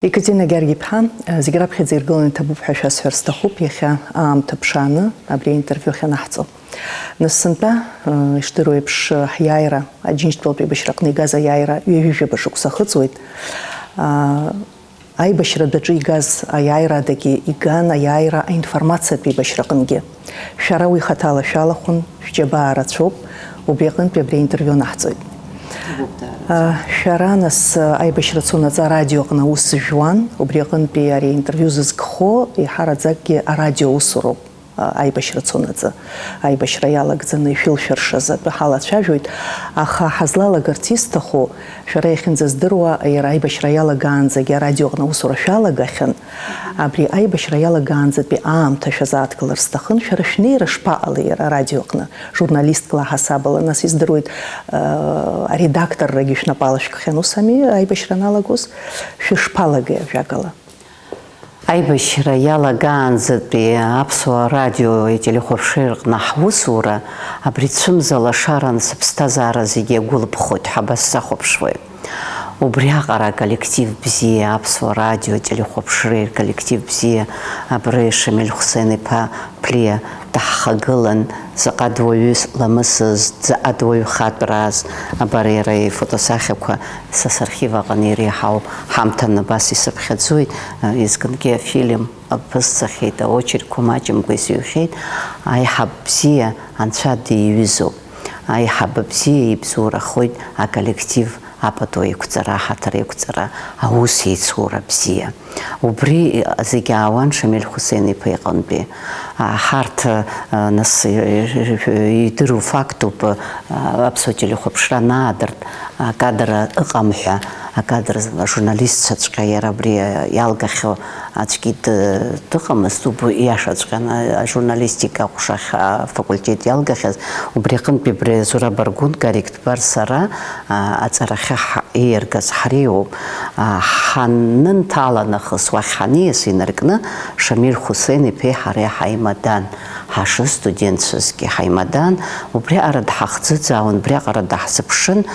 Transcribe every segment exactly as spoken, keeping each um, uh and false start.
Екатерина Георги-иԥҳа, зегь раԥхьаӡа иргыланы иҭабуп ҳәа шәасҳәар сҭахуп, иахьа аамҭа ԥшааны абри аинтервиу ахьанаҳҵо. Нас сынтәа, ишдыру еиԥш, ҳиааира, Аџьынџьтәылатә еибашьраҟны игаз аиааира ҩажәижәаба шықәса ахыҵуеит. Аибашьра адәаҿы игаз аиааира адагьы иган аиааира аинформациатә еибашьраҟынгьы. Шәара уи хаҭала шәалахәын, шәџьабаа рацәоуп, убри аҟынтәи абри аинтервиу анаҳҵоит. Шәара, нас, аибашьра цонаҵы арадио аҟны аус жәуан, убри аҟынтәи ари аинтервиу зызкхо еиҳараӡакгьы арадио аусуроуп. Аибашьра цонаҵы, аибашьра иалагӡаны ишәылшәыршаз атәы ҳалацәажәоит, аха ҳазлалагарц исҭаху, шәара иахьынӡаздыруа, иара аибашьра иалагаанӡагьы арадиоҟны аусура шәалагахьан. Абри аибашьра иалагаанӡатәи аамҭа шәазааҭгылар сҭахын, шәара шәнеира шԥаҟалеи иара арадиоҟны, журналисткла ҳасабала, нас издыруеит, аредакторрагьы шәнапала шәкхьан, ус ами, аибашьра аналагоз, шәышԥалагеи ажәакала? Аибашьра иалагаанӡатәи Аԥсуа радиои ателехәаԥшреи рҟны ҳусура абри цәымза лашаран сыԥсҭазаара зегьы иагәылԥхоит ҳәа ба сзахәаԥшуеит. Убриаҟара аколлектив бзиа, Аԥсуа радиои ателехәаԥшреи рколлектив бзиа, абри Шамиль Хәсен-иԥа Ԥлиа даҳхагылан, заҟа дуаҩы ламысыз, заҟа дуаҩы хатәрааз, абар иара ифотосахьақәа са сархив аҟны иреиҳау ҳамҭан абас исыԥхьаӡоит, изкынгьы афильм аԥысҵахьеит, аочеркқәа маҷымкәа исыҩхьеит, аиҳаб бзиа Анцәа диҩызоуп, аиҳаб бзиа ибзоурахоит аколлектив апату еиқәҵара, аҳаҭыр еиқәҵара, аус еицура бзиа. Убри зегь аауан Шамиль Хәсен-иԥа иҟынтәи. А, ҳарҭ, а, нас, э, идыру фактуп, а, аԥсуа телехәаԥшра анаадырт, акадр ыҟам ҳәа, акадр ажурналистцәаҵәҟьа иара абри иалгахьоу аӡәгьы ды-, дыҟамызт, убри иашаҵәҟьаны, ажурналистика аҟәшахь афакультет иалгахьаз, убри аҟынтәи абри Зураб Аргәын, Гарик Дбар, сара, а, аҵарахьы ҳа-, ииаргаз ҳреиуоуп. А, ҳанынҭала нахыс уахь ҳаниас инаркны, Шамиль Хәсен-иԥеи ҳареи ҳаимадан, ҳашстудентцәазгьы ҳаимадан, убриаҟара дҳахӡыӡаауан, убриаҟара даҳзыԥшын,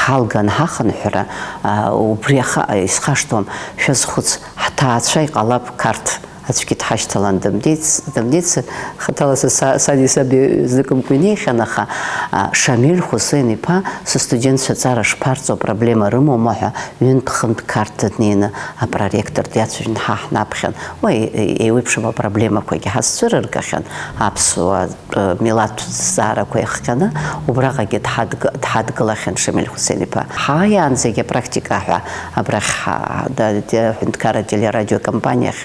ҳалган ҳахынҳәра, а, убри аха-, исхашҭуам, шәазхәыц, ҳҭаацәа иҟалап Қарҭ. Аӡәгьы дҳашьҭалан дымнеиц-, дымнеицызт, хаҭала са, са, сани саби зныкымкәа инеихьан, аха, а, Шамиль Хәсен-иԥа сыстудентцәа аҵара шԥарҵо, проблема рымоума ҳәа, ҩынтә-хынтә Қарҭ днеины апроректор диацәажәон, ҳа ҳнаԥхьан. Уа, е-, е-, еиуеиԥшым апроблемақәагьы ҳазцәырыргахьан, аԥсуа тә-, милаҭтә зҵаарақәа иахҟьаны, убраҟагьы дҳадг-, дҳадгылахьан Шамиль Хәсен-иԥа. Ҳааиаанӡагьы апрактика ҳәа абрахь ҳа-, да-, да-, аҳәынҭқарра ателерадиокомпаниахь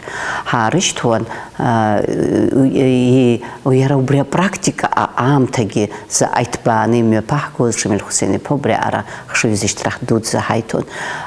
ҳаарышьҭуан, а, и-, и-, иара убри апрактика а-, аамҭагьы заҟа иҭбааны имҩаԥаҳгоз Шамиль Хәсен-иԥа убри аҟара хшыҩзышьҭрахь дуӡӡа ҳаиҭон.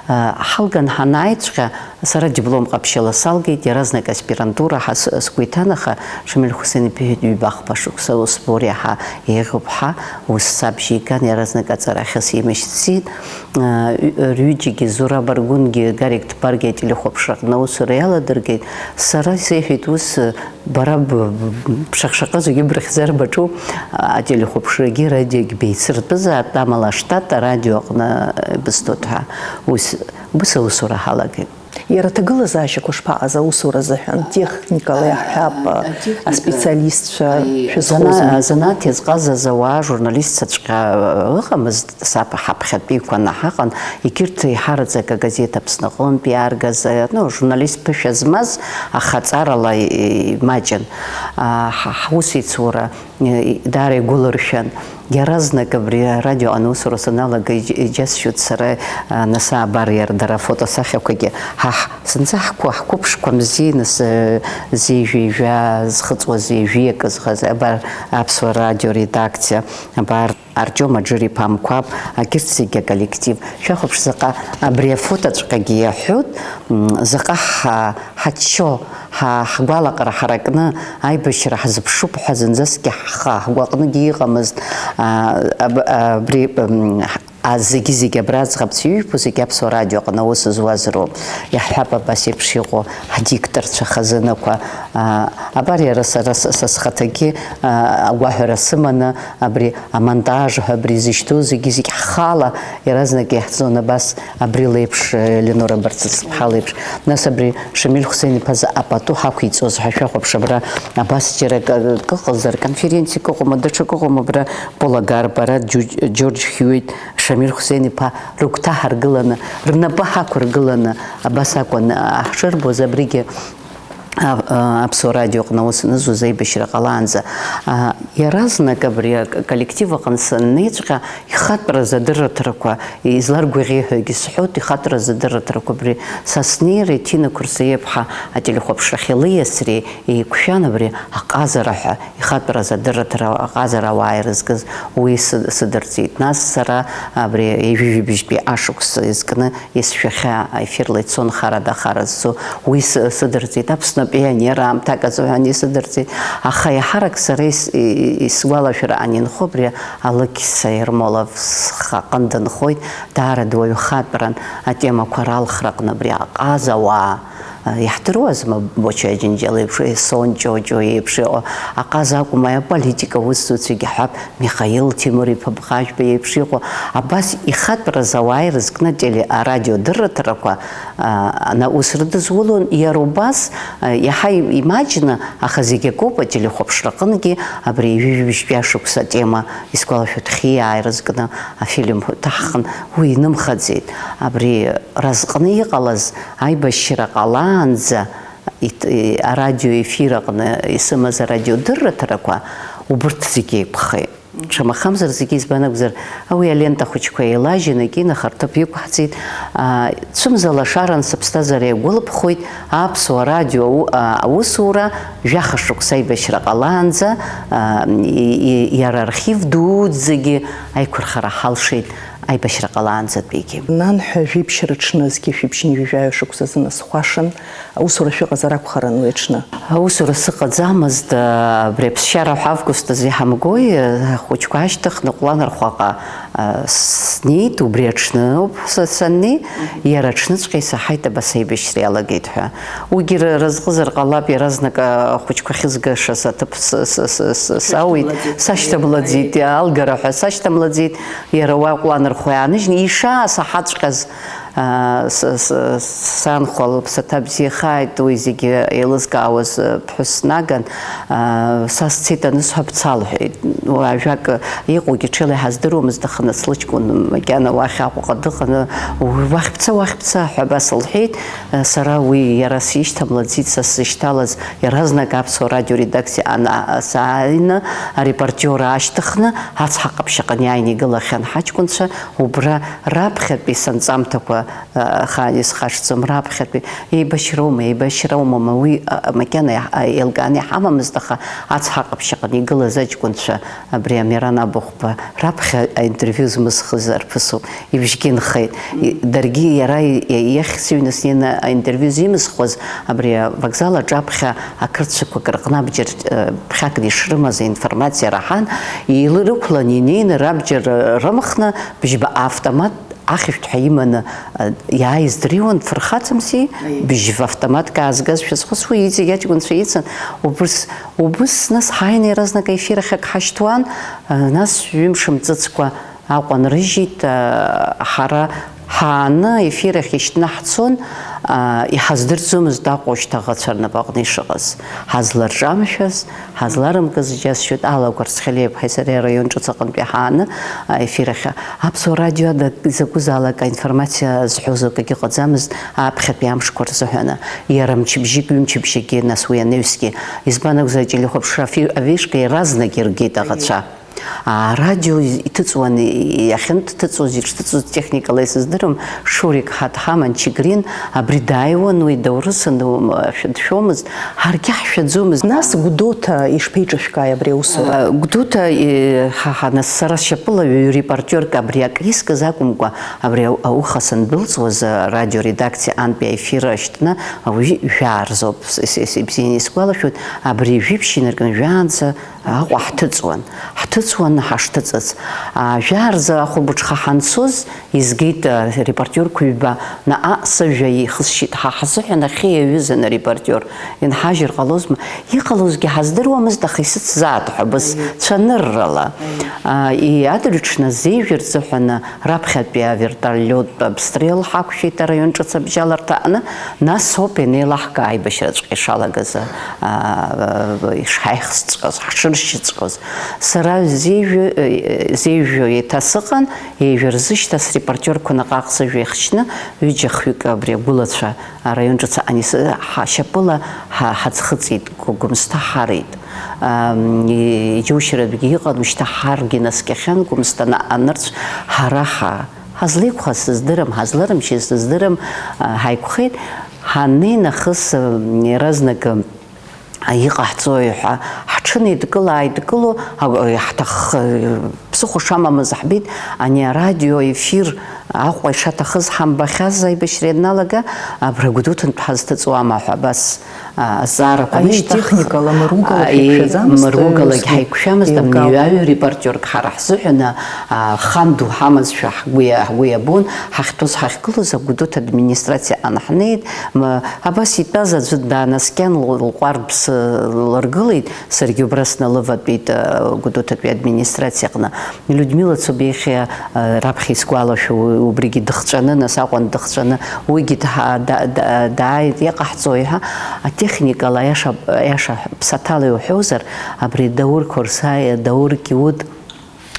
А, ҳалган ҳанааиҵәҟьа, сара диплом ҟаԥшьыла салгеит, иаразнак аспирантура ҳа с-, сгәы иҭан, аха Шамиль Хәсен-иԥа иҳәеит, ҩба-хԥа шықәса ус бо реиҳа еиӷьуп ҳәа, ус сабжьеиган, иаразнак аҵарахьы симышьҭ сиит. Ҩ-, рҩыџьагьы, Зураб Аргәынгьы, Гарик Дбаргьы ателехәаԥшраҟны аусура иаладыргеит. Сара исеиҳәеит, ус, бара б-, б-, бшаҟа-шаҟа зегьы брыхьӡар баҿу, ателехәаԥшрагьы радиогьы беицыртәызаап, амала аштат арадио аҟны быстәуеит ҳәа. Ус, ус аусура ҳалагеит. Иара аҭагылазаашьақәа шԥаҟаз аусура азыҳәан? Техникала иаҳҳәап, атехника, аспециалистцәа шәызхозма? Зана-, азанааҭ иазҟазаз ауаа, журналистцәаҵәҟьа ыҟамызт, саб ҳаԥхьатәиқәа ҳаҟан, егьырҭ еиҳараӡак агазеҭ Аԥсныҟынтә иааргаз, ну, журналист ԥышәа змаз, аха ҵарала имаҷын. А, ҳ-, ҳусеицура даара игәылыршәан. Иаразнак абри арадио аусура саналага, иџь-, иџьасшьоит сара, а, нас абар иара дара афотосахьақәагьы. Ҳа ҳ-, зынӡа ҳқәы-, ҳқәыԥшқәа мзеи, нас, э, зежәеи жәа зхыҵуаз, ежәи акы зхаз, абар аԥсуа радио редакциа, абар. Артиом Аџыр-иԥа Амқәаб, агьырҭ зегьы аколлектив. Шәахәаԥш, заҟа абри афотоҵәҟьагьы иаҳәоит, м, заҟа ҳа-, ҳаччо, ҳа-, ҳгәалаҟара ҳаракны аибашьра ҳзыԥшуп ҳәа зынӡаскгьы ҳхы ҳгәаҟныгьы иҟамызт. А, аб-, абри, м, а, зегьы-зегьы абра аӡӷабцәа ижәбо зегьы Аԥсуа радио аҟны аус зуаз роуп. Иаҳҳәап, абас еиԥш иҟоу ҳдикторцәа хазынақәа. А, абар иара сара с-, са схаҭагьы, а, агәаҳәара сыманы, абри амонтаж ҳәа абри изышьҭоу зегьы-зегь ҳхала иаразнак иаҳҵон, абас абри леиԥш, Ленора Барцыц-ԥҳа леиԥш. Нас абри Шамиль Хәсеин-иԥа зы апату ҳақәиҵоз ҳәа шәахәаԥш, абра абас џьара акы, акы ыҟазар, конференциак ыҟоума, даҽак ыҟоума, абра Пола Гарба, ара Џьу-, Џьорџь Хьиуеит, Шамиль Хәсеин-иԥа рыгәҭа ҳаргыланы, рнапы ҳақәыргыланы, абас акәын, а, ҳшырбоз абригьы. А, а, Аԥсуа радиоҟны аус анызуаз аибашьра ҟалаанӡа, а, иаразнак абри аколлектив аҟны саннеиҵәҟьа, ихатәразы адырраҭарақәа изларгәаӷьи ҳәагьы сҳәоит, ихатәразы адырраҭарақәа абри са снеира, Ҭина Қәырсаиаԥҳа ателехәаԥшрахь лиасреи еиқәшәан, абри аҟазара ҳәа ихатәразы адырраҭара аҟазара ауаа ирызкыз уи сы-, сыдырҵеит. Нас сара абри ҩажәижәибжьтәи ашықәс изкны есшәахьа аефирла ицон харада ахара зцо, уи сы-, сыдырҵеит. Аԥсны апионер аамҭак азыҳәан исыдырҵеит. Аха еиҳарак сара ис-, и-, и-, исгәалашәара анинхо абри Алықьса Ермолов схаҟын дынхоит, даара дуаҩхатәран атемақәа ралхраҟны абри аҟаза ауаа, а, иаҳдыруазма Боча Џьынџьал еиԥш, Есон Ҷоҷо еиԥш иҟоу аҟаза акәым, аиаполитика усзуҩцәагьы ҳәа Михаил Темыр-иԥа Бӷажәба иеиԥш иҟоу, абас ихатәраз ауаа ирызкны ателе-, арадиодырраҭарақәа, а, ана-, ус рыдызулон, иара убас, а, иаҳа и-, имаҷны, аха зегь акоуп, ателехәаԥшраҟынгьы абри ҩажәижәтәи ашықәс атема, исгәалашәоит, Хиаа ирызкны афильм ҭаҳхын, уи инымхаӡеит. Абри разҟны иҟалаз аибашьра ҟалаанӡа, ит-, и-, арадио ефир аҟны исымаз арадиодырраҭарақәа, убырҭ зегь еиқәхеит. Шамахамзар, зегьы избан акәзар, уи алента хәыҷқәа еилажьын, акинахарҭыԥ иқәҳҵеит. Аа, цәымза лашаран сыԥсҭазаара иагәылԥхоит, аԥсуа радио ау-, а, аусура жәаха шықәса аибашьра ҟалаанӡа, аа, и-, и-, иара архив дуӡӡагьы аиқәырхара ҳалшеит аибашьра ҟалаанӡатәигьы. Нанҳәа жәибжь рыҽны, зқьи жәшәи ԥшьынҩажәи жәаҩа шықәсазы нас хәашан, аусура шәыҟазар акәхарын уи аҽны? Аусура сыҟаӡамызт, абри аԥсшьара ҳәа август азы иҳамгои, ахәыҷқәа аашьҭыхны Ҟәланырхәаҟа, а, снеит, убри аҽны ауп са саннеи, иара аҽныҵәҟьа исаҳаит абас аибашьра иалагеит ҳәа. Уигьы ра-, разҟызар ҟалап, иаразнак ахәыҷқәа ахьызгашаз аҭыԥ с-, с-, с-, с-, сауит, сашьҭамлаӡеит, алгара ҳәа сашьҭамлаӡеит, иара уа Ҟәланырхәа иааныжьны, ишаасаҳаҵәҟьаз, Аа, с-, с-, санхәа лыԥсаҭа бзиахааит, уи зегьы еилызкаауаз, э, ԥҳәыс наган, аа, са сцеит анысҳәа, бца лҳәеит. Уи ажәак, э, иҟоугьы ҽеила иҳаздыруамызт, аха нас лыҷкәын макьана уахь Аҟәаҟа дыҟаны, уахь бца, уахь бца ҳәа абас лҳәеит. Э, сара уи иара сишьҭамлаӡеит, са сзышьҭалаз иаразнак Аԥсуа радио редакциа ан-, а-, сааины, арепортиор аашьҭыхны, ацҳа ҟаԥшьаҟны иааины игылахьан ҳаҷкәынцәа, убра раԥхьатәи санҵамҭақәа ахаан исхашҭӡом, раԥхьатәи еибашьроума, еибашьроума, уи, а, макьана иаҳ-, а, еилкааны иҳамамызт, аха ацҳа ҟаԥшьаҟны игылаз аҷкәынцәа, абри Амиран Абыхәба раԥхьа аинтервиу змысхыз арԥысуп, ибжьгьы нхеит. И-, даргьы иара и-, и-, иахь сыҩны снеины аинтервиу зимысхуаз, абри авокзал аҿаԥхьа ақырҭцәақәак рҟны абџьар, э, ԥхьакны ишрымаз аинформациа раҳан, илрықәлан инеины рабџьар, э, рымхны, бжьба автомат ахьышәҭҳәа иманы, а, иааиз дреиуан, дфырхаҵамзи, Аиеи. Бжьба автоматк аазгазшәа схәыцуа, иҵегь аҷкәынцәа ицын, убыс, убыс, нас ҳааины иаразнак аефир ахь ак ҳашьҭуан, а, нас ҩымш мҵыцкәа Аҟәа нрыжьит, а, ҳара ҳааны аефир ахь ишьҭнаҳцон, а, иҳаздырӡомызт Аҟәа шьҭа аӷацәа рнапаҟны ишыҟаз, ҳазларҿамшәаз, ҳазларымкыз џьасшьоит, Алла Гәарцхелиаԥҳаи сареи араион ҿыц аҟынтәи ҳааны аефир ахь. Аԥсуа радио ада изакәызаалак аинформациа зҳәоз акгьы ыҟаӡамызт аԥхьатәи амшқәа рзыҳәаны. Иара мчыбжьык, ҩымчыбжьыкгьы, нас уи анаҩсгьы. Избан акәзар, ателехәаԥшра афи-, авишка иаразнак иргеит аӷацәа. Арадио иҭыҵуан, иахьынтә дҭыҵуаз, иҿҭыҵуаз техникала исыздырам, Шурик ҳа дҳаман, Чигрин, абри дааиуан, уи даурысын, дшәомызт, ҳаргьы ҳшәаӡомызт. Нас Гәдоуҭа ишԥеиҿышәкааи абри аусура? Гәдоуҭа, ҳа, ҳа, нас сара сшьапыла ҩ-репортерк абри акрискыз акәымкәа, абри ауха сандәылҵуаз, арадиоредакциа антәи аефир ашьҭны, уи жәаа рзоуп, с-, с-, с-, ибзианы исгәалашәоит, абри жәиԥшь инаркны жәаанӡа Аҟәа ҳҭыҵуан. Ҳҭыҵуан ҳашҭыҵыз. Жәаа рзы ахәылбыҽха ҳанцоз, изгеит, а, репортерқәа ҩба, наҟ сыжәҩа еихысшьит, ҳа ҳзыҳәан ахьы иаҩызан арепортер, инҳажьыр ҟалозма? Иҟалозгьы ҳаздыруамызт, аха исыцзааит ҳәа, бызцәаныррала. А, и-, адырҩаҽны зеижә рзыҳәан раԥхьатәи авертолиоттә обстрел ҳақәшәеит араион ҿыц абжьаларҭа аҟны, нас ауп ианеилаҳкаа аибашьраҵәҟьа ишалагаз, а, ишҳаихсҵәҟьоз, ҳшыршьыҵәҟьоз. Сара зеижә-, зеижәҩа еиҭа сыҟан, ҩажәа рзышьҭа срепортерқәа наҟ-ааҟ сыжәҩа ихшьны, ҩыџьа-хҩык абри агәылацәа араион ҿыц аҟны ис-, ҳа-, шьапыла ҳа-, ҳаӡхыҵит, Гәымсҭа ҳарит. Ам, и-, иџьоушьаратәгьы иҟан, ушьҭа ҳаргьы наскьахьан, Гәымсҭа наҟ анырцә ҳара ҳа-, ҳазлеиқәхаз сыздырам, ҳазлырымшьыз сыздырам, а, ҳаиқәхеит. Ҳаннеи нахыс, ам, иаразнак, ам, иҟаҳҵои ҳәа, ҳҽынеидкыла-ааидкыло, а, иаҳҭахх-, ԥсыхәа шамамыз ҳбеит, ани арадио ефир Аҟәа ишаҭахыз ҳамбахьаз аибашьра ианалага, абра Гәдоуҭантә ҳазҭыҵуама ҳәа абас, а, азҵаарақәа Аи, нышьҭах-, техникала, мыругала аи, шәеиқәшәаӡамызт, мыругалагь ус ҳаиқәшәамызт, еилкаауан. Амни ҩаҩы репортерк ҳара ҳзыҳәан, а, хан ду ҳамазшәа ҳгәы иа-, ҳгәы иабон, ҳахьтәоз ҳахьгылоз Агәдоуҭа администрациа аҟны ҳнеит, м-, абас итәаз аӡәы даанаскьан, лҟәардә сылыргылеит, саргьы убра сналыватәеит, а, Гәдоуҭатәи администрациа аҟны. Людмила Цобиахиа, э, раԥхьа исгәалашәо, уи, убригьы дыхҵәаны, нас Аҟәа дыхҵәаны, уигьы дҳа-, да-, да-, дааит, иҟаҳҵои ҳәа, атехникала аиаша, аиаша ԥсаҭала иуҳәозар, абри Даур Қорсаиа, Даур Киут,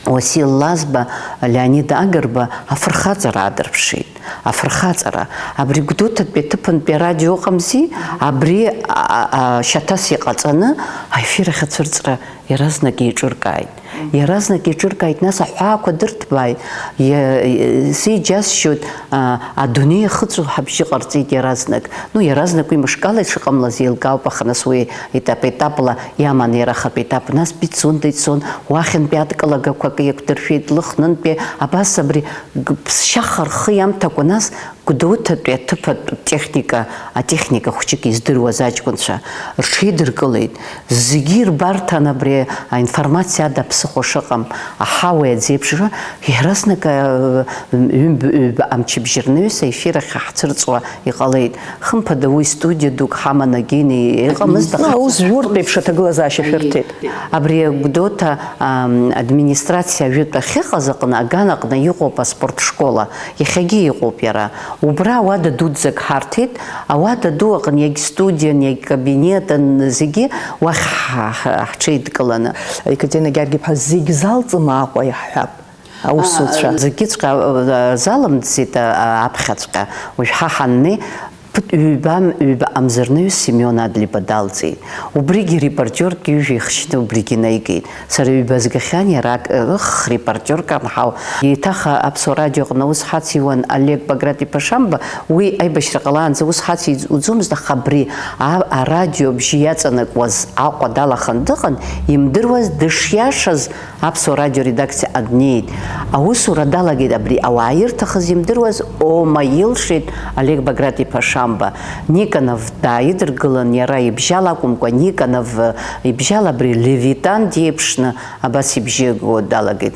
Уасил Лазба, Леонид Агрба афырхаҵара аадырԥшит. Афырхаҵара. Абри Гәдоуҭатәи аҭыԥантәи арадио ыҟамзи, абри, а, а, а, шьаҭас иҟаҵаны аефир ахь ацәырҵра Иаразнак еиҿыркааит. Иаразнак еиҿыркааит, нас аҳәаақәа дырҭбааит. Иа-, сеиџьасшьоит, а, адунеи ахыҵәо ҳабжьы ҟарҵеит иаразнак. Ну, иаразнак уи мышкала ишыҟамлаз еилкаауп, аха нас уи етап-етапла иаман иара ахатә етап. Нас Пицунда ицон, уахьынтәи адкылагақәак иақәдыршәеит, Лыхнынтәи, абас абри г-, ԥсшьаха рхы иамҭакәа, нас Гәдоуҭатәи аҭыԥатә техника, атехника хәҷык издыруаз аҷкәынцәа рҽеидыркылеит. Зегьы ирбарҭан абри аинформациа ада ԥсыхәа шыҟам, аҳауеи аӡеиԥшра, иаразнак, э, ҩынтә-, ҩба амчыбжь рнаҩс аефир ахь ҳцәырҵуа иҟалеит. Хымԥада уи студиа дук ҳаман агьини иҟамызт, аха Ну, аус жәуртә еиԥш аҭагылазаашьа шәырҭеит. Абри Гәдоуҭа, ам, администрациа ажәытә ахьыҟаз аҟны, аганаҟны иҟоуп аспорт школа. Иахьагьы иҟоуп иара. Убра ауада дуӡӡак ҳарҭеит, ауада ду аҟны иагь студиан, иагь кабинетан, зегьы уахь ҳ-, ҳ-, ҳҽеидкыланы. Екатерина Георги-иԥҳа, зегь залҵыма Аҟәа иаҳҳәап, аусуцәа? Аа, зегьыҵәҟьа, а, залымҵит, а, а, аԥхьаҵәҟьа. Уажә ҳа ҳаннеи, ԥыҭ ҩба, ҩба амзырнаҩс Семион Адлеиба далҵит. Убригьы репортерк ҩажәа ихшьны убригьы наигеит. Сара ҩба згахьан, иара ак-, ых, репортерк анҳау. Еиҭах Аԥсуа радиоҟны аус ҳациуан Олег Баграт-иԥа Шамба. Уи аибашьра ҟалаанӡа ус ҳациуӡомызт, аха абри а-, арадио абжьы иаҵанакуаз Аҟәа далаханы дыҟан, имдыруаз дышиашаз Аԥсуа радио редакциаҟа днеит. Аусура далагеит абри ауаа ирҭахыз имдыруаз, ома илшеит Олег Баграт-иԥа Шамба. Никонов дааидыргылан, иара ибжьала акәымкәа, Никонов ибжьала абри Левитан диеиԥшны абас ибжьы гауа далагеит.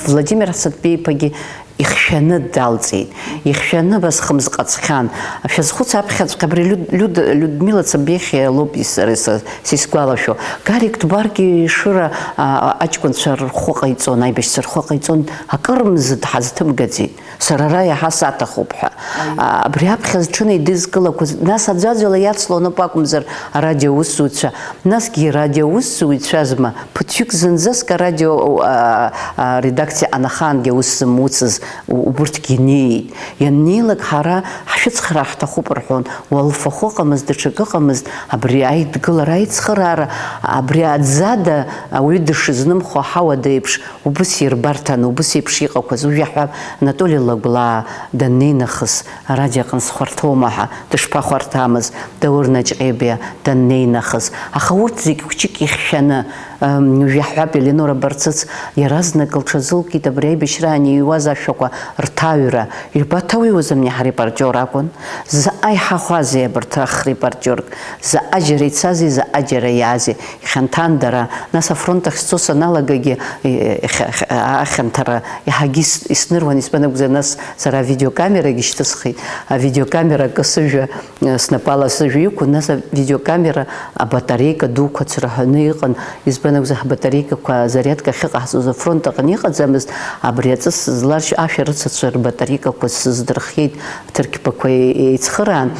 Владимир Ҳасаҭбеи-иԥагьы ихьшәаны далҵит. Ихьшәаны абас хымз ҟаҵхьан. Шәазхәыц аԥхьаҵәҟьа абри Люд-, Люд-, Людмила Цобиахиа лоуп ис-, сара са-, сисгәалашәо. Гарик Дбарги Шыра, а, а, аҷкәынцәа рхәы ҟаиҵон, аибашьцәа рхәы ҟаиҵон, акыр мзы дҳазҭымгаӡеит. Сара ара иаҳа саҭахуп ҳәа. Абри аԥхьа зҽынеидызкылақәаз, нас аӡәаӡәала иацло анапы акәымзар арадио аусзуҩцәа, насгьы арадио аусзуҩцәазма, ԥыҭҩык зынӡаск арадио, а, а, редакциа анахаангьы аус зымуцыз у-, убырҭгьы неит. Ианнеилак ҳара ҳшәыцхраа ҳҭахуп рҳәон, уалфахә ыҟамызт, даҽакы ыҟамызт, абри аидгылара, аицхыраара, абри аӡада ауаҩы дышызнымхо аҳауада еиԥш, Убыс ирбарҭан, убыс еиԥш иҟақәаз, уажә иаҳҳәап, Анатоли Лагәлаа даннеи нахыс, арадио аҟны схәарҭоума ҳәа, дышԥахәарҭамыз, Даур Наҷҟьебиа даннеи нахыс. Аха урҭ зегь хәҷык ихьшәаны, ам, уажә иаҳҳәап, Елеонора Барцыц иаразнак лҽазылкит абри аибашьраан иҩуаз ашәақәа рҭаҩра. Илбаҭауиуазамни ҳарепортиор акәын. Заҟа иҳахәазеи абарҭ ахрепортиорк, заҟа џьара ицази, заҟа џьара иаази. Ихьанҭан дара. Нас афронт ахь сцо саналагагьы, е, е, хьа-, хьа-, ахьанҭара иаҳагьы ис-, исныруан, избан акәзар, нас сара авидеокамерагьы шьҭысхит. Авидеокамера акы сыжәҩа, е, снапала сыжәҩа иқәын, нас авидеокамера абатареика дуқәа цраҳәаны иҟан, избан акәзар, ҳбатареикақәа зарядка ахьыҟаҳҵоз афронт аҟны иҟаӡамызт, абри аҵыс зларшь-, ашәарыцацәа рбатареикақәа сыздырхиеит, ҭырқьбақәа е-, еицхыраан.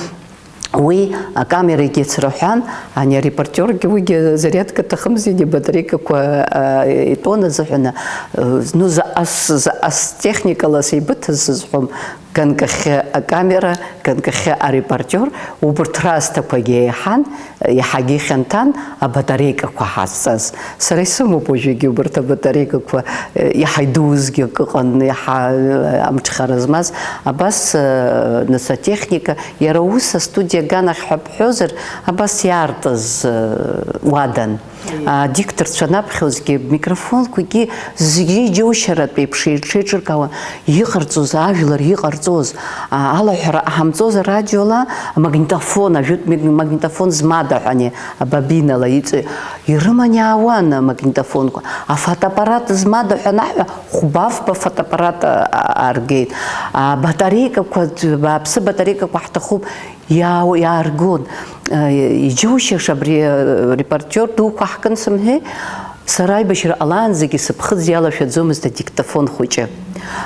Уи акамерагьы ацраҳәан, ани арепортиоргьы уигьы зарядка аҭахымзи, ани батареикақәа, а, итәон азыҳәан, а, ну, заҟа с-, заҟа с-, техникала сеибыҭаз сызҳәом, ганкахьы акамера, ганкахьы арепортиор, убырҭ раасҭақәагьы еиҳан, иаҳагьы ихьанҭан абатареикақәа ҳазҵаз. Сара исымоуп уажәыгьы убарҭ абатареикақәа, э, иаҳа идузгьы акы ыҟан, иаҳа, э, амҽхара змаз. Абас, э, нас атехника, иара ус астудиа аганахь ҳәа бҳәозар, абас иаартыз, э, уадан. Адикторцәа анаԥхьозгьы, микрофонқәагьы зегьы иџьоушьаратә еиԥш еиҿеиҿыркаауан. Иҟарҵоз, ажәлар иҟарҵоз, а, алаҳәара ҟаҳамҵоз арадиола, амагнитофон, ажәытә маг-, магнитофон змада ҳәа ани абабинала иҵ-, Ирыман иаауан амагнитофонқәа. Афотоаппарат змада ҳәа анаҳҳәа, хәба-фба фотоаппарат, а, а, ааргеит. Абатареикақәа, бааԥсы батареикақәа ҳҭахуп, иаау-, иааргон. А, иџьоушьаша абри, а, репортиор дуқәа ҳкын сымҳәеи, сара аибашьра ҟалаанӡагьы сыԥхыӡ иалашәаӡомызт адиктофон хәыҷы.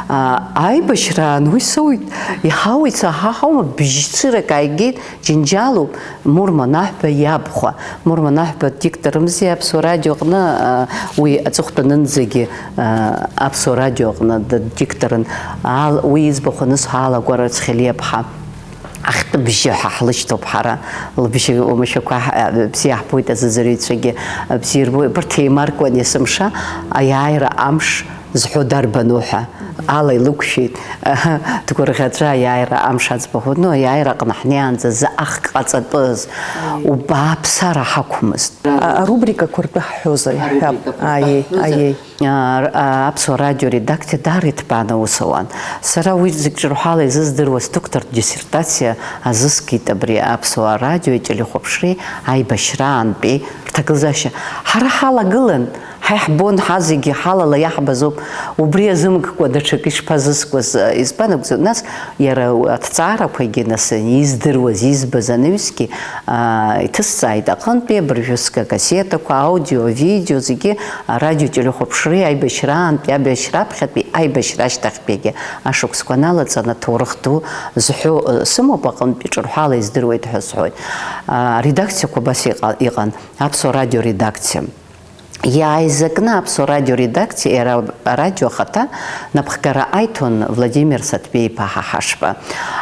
А, аибашьраан уи соуит, иҳауеит, саҳа ҳаума, бжьцырак ааигеит, Џьынџьалуп, Мурма Наҳәба иабхәа. Мурма Наҳәба дикторымзи Аԥсуа радиоҟны, а, уи аҵыхәтәанынӡагьы, а, Аԥсуа радиоҟны д-, дикторын. Ал-, уи иӡбахә анысҳәа, Алакәара Цхелиаԥҳа. Ахьтәы бжьы ҳәа ҳлышьҭоуп ҳара. Лыбжьы уамашәақәа ҳ-, а, бзиа ҳбоит, азыӡырҩцәагьы, а, бзиа рбоит. Абарҭ еимаркуан есымша, аиааира амш зҳәо дарбану ҳәа ала илықәшәеит. Дгәырӷьаҵәа аиааира амш аӡбахә, ну, аиааира аҟны ҳнеиаанӡа заҟа хк ҟаҵатәыз, убааԥсара ҳақәмызт. А-, арубрикақәа ртәы ҳҳәозар, иаҳҳәап. Арубрикақәа ртәы Аиеи, ҳҳәозар. Аиеи. А, р-, а, Аԥсуа радио редакциа даара иҭбааны аус ауан. Сара уи зегь ҿырҳәала изыздыруа сдоктортә диссертациа азыскит абри Аԥсуа радиои ателехәаԥшреи аибашьраантәи рҭагылазаашьа. Ҳара ҳалагылан, Ҳа иаҳбон, ҳа зегьы ҳалала иаҳбазоуп, убри азымкыкәа даҽакы ишԥазыскуаз, избан акәзар, нас иара аҭҵаарақәагьы, нас, издыруаз, избаз анаҩсгьы, аа, иҭысҵааит аҟынтәи абыржәы скакассетақәа, аудио, авидео зегьы, арадио телехәаԥшреи аибашьраантәи, аибашьраԥхьатәи, аибашьра ашьҭахьтәигьы ашықәсқәа налаҵаны аҭоурых ду зҳәо, э, сымоуп аҟынтәи, ҿырҳәала издыруеит ҳәа сҳәоит. Аа, аредакциақәа абас иҟа-, иҟан, Аԥсуа радио редакциа. Иааизакны Аԥсуа радио редакциа, иара арадио ахаҭа напхгара аиҭон Владимир Саҭбеи-иԥа Ҳаҳашба.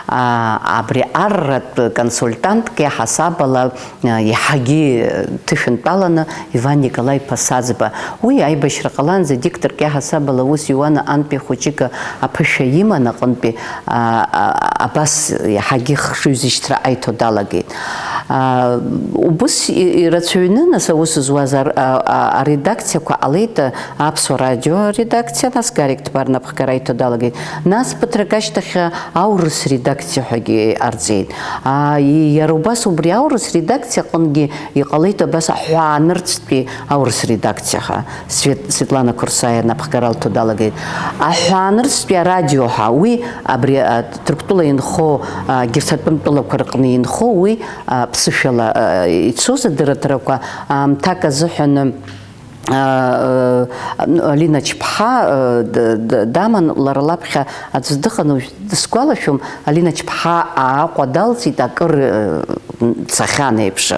А, абри арратә консультантк иаҳасабала, а, иаҳагьы ҭышәынтәаланы Иван Николаи-иԥа Саӡба. Уи аибашьра ҟалаанӡа дикторк иаҳасабала аус иуан, аҟантәи хәыҷык аԥышәа иман, аҟынтәи, а, а, абас иаҳагьы хшыҩзышьҭра аиҭо далагеит. Аа, убыс и-, ирацәаҩны, нас, аус зуаз ар-, а-, а-, аредакциақәа ҟалеит, а, Аԥсуа радио аредакциа, нас Гарик Ҭбар напхгара иҭо далагеит. Нас ԥыҭрак ашьҭахь, а, аурыс редакциа ҳәагьы ҟарҵеит. Аа, и-, иара убас убри аурыс редакциа аҟынгьы иҟалеит абас аҳәаанырцәтәи аурыс редакциа ҳәа. Свет-, Светлана Курсаиа напхгара лҭо далагеит. Аҳәаанырцәтәи арадио ҳәа, уи абри, а, Ҭырқәтәыла инхо, а, егьырҭ атәым тәылақәа рҟны инхо, уи, а, ԥсышәала, а, ицоз адырраҭарақәа аамҭак азыҳәан, а, а, Алина Чԥҳа, а, д-, д-, даман, лара лаԥхьа аӡә дыҟан, уажә дысгәалашәом, Алина Чԥҳа Аҟәа далҵит, акыр, а, цахьан еиԥш.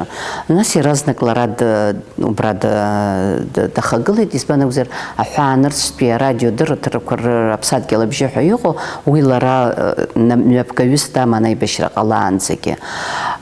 Нас иаразнак лара д-, убра д-, д-, дахагылеит, избан акәзар, аҳәаанырцәтәи арадио дырраҭарақәа ры-, Аԥсадгьыл абжьы ҳәа иҟоу, уи лара, а, на-, мҩаԥгаҩыс даман аибашьра ҟалаанӡагьы.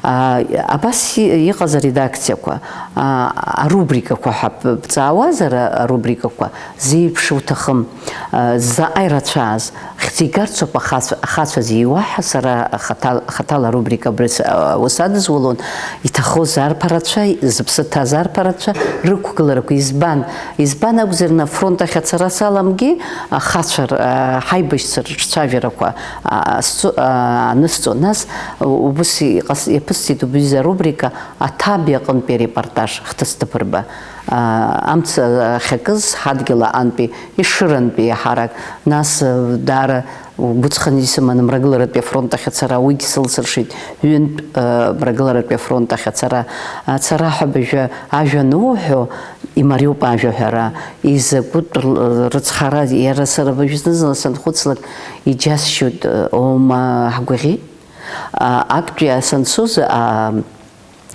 А, абас и-, иҟаз аредакциақәа. А, арубрикақәа ҳәа бҵаауазар, а, арубрикақәа зеиԥш уҭахым, а, заҟа ирацәааз, хьӡ игарцоуп ахацәа, ахацәа зиуа ҳәа сара хаҭал-, хаҭала арубрика абри с-, а, усадызулон, иҭахоз арԥарацәа, зыԥсы ҭаз арԥарацәа рықәгыларақәа. Избан? Избан акәзар, на фронт ахь ацара саламгьы, ахацәа р-, а, ҳаибашьцәа рыҿцәажәарақәа, а, сцо-, а, анысҵо. Нас, у-, убыс иҟас-, иаԥысҵеит убри аҩыза арубрика, Аҭаби аҟынтәи арепортаж, Хҭыс Ҭыԥырба, аа, амца ахьакыз, ҳадгьыл аҟынтәи, Ешырантәи иаҳарак, нас, даара гәыҵханы исыман Мрагыларатәи афронт ахь ацара, уигь сылсыршеит, ҩынтә, Мрагыларатәи афронт ахь ацара, ацара ҳәа абыржәы ажәа ануҳәо, имариоуп ажәаҳәара, изакәытә р-, рыцҳара, иара сара абыржәы зны-зынла санхәыцлак, иџьасшьоит, оума, ҳгәаӷьит. А, актәи санцоз, а,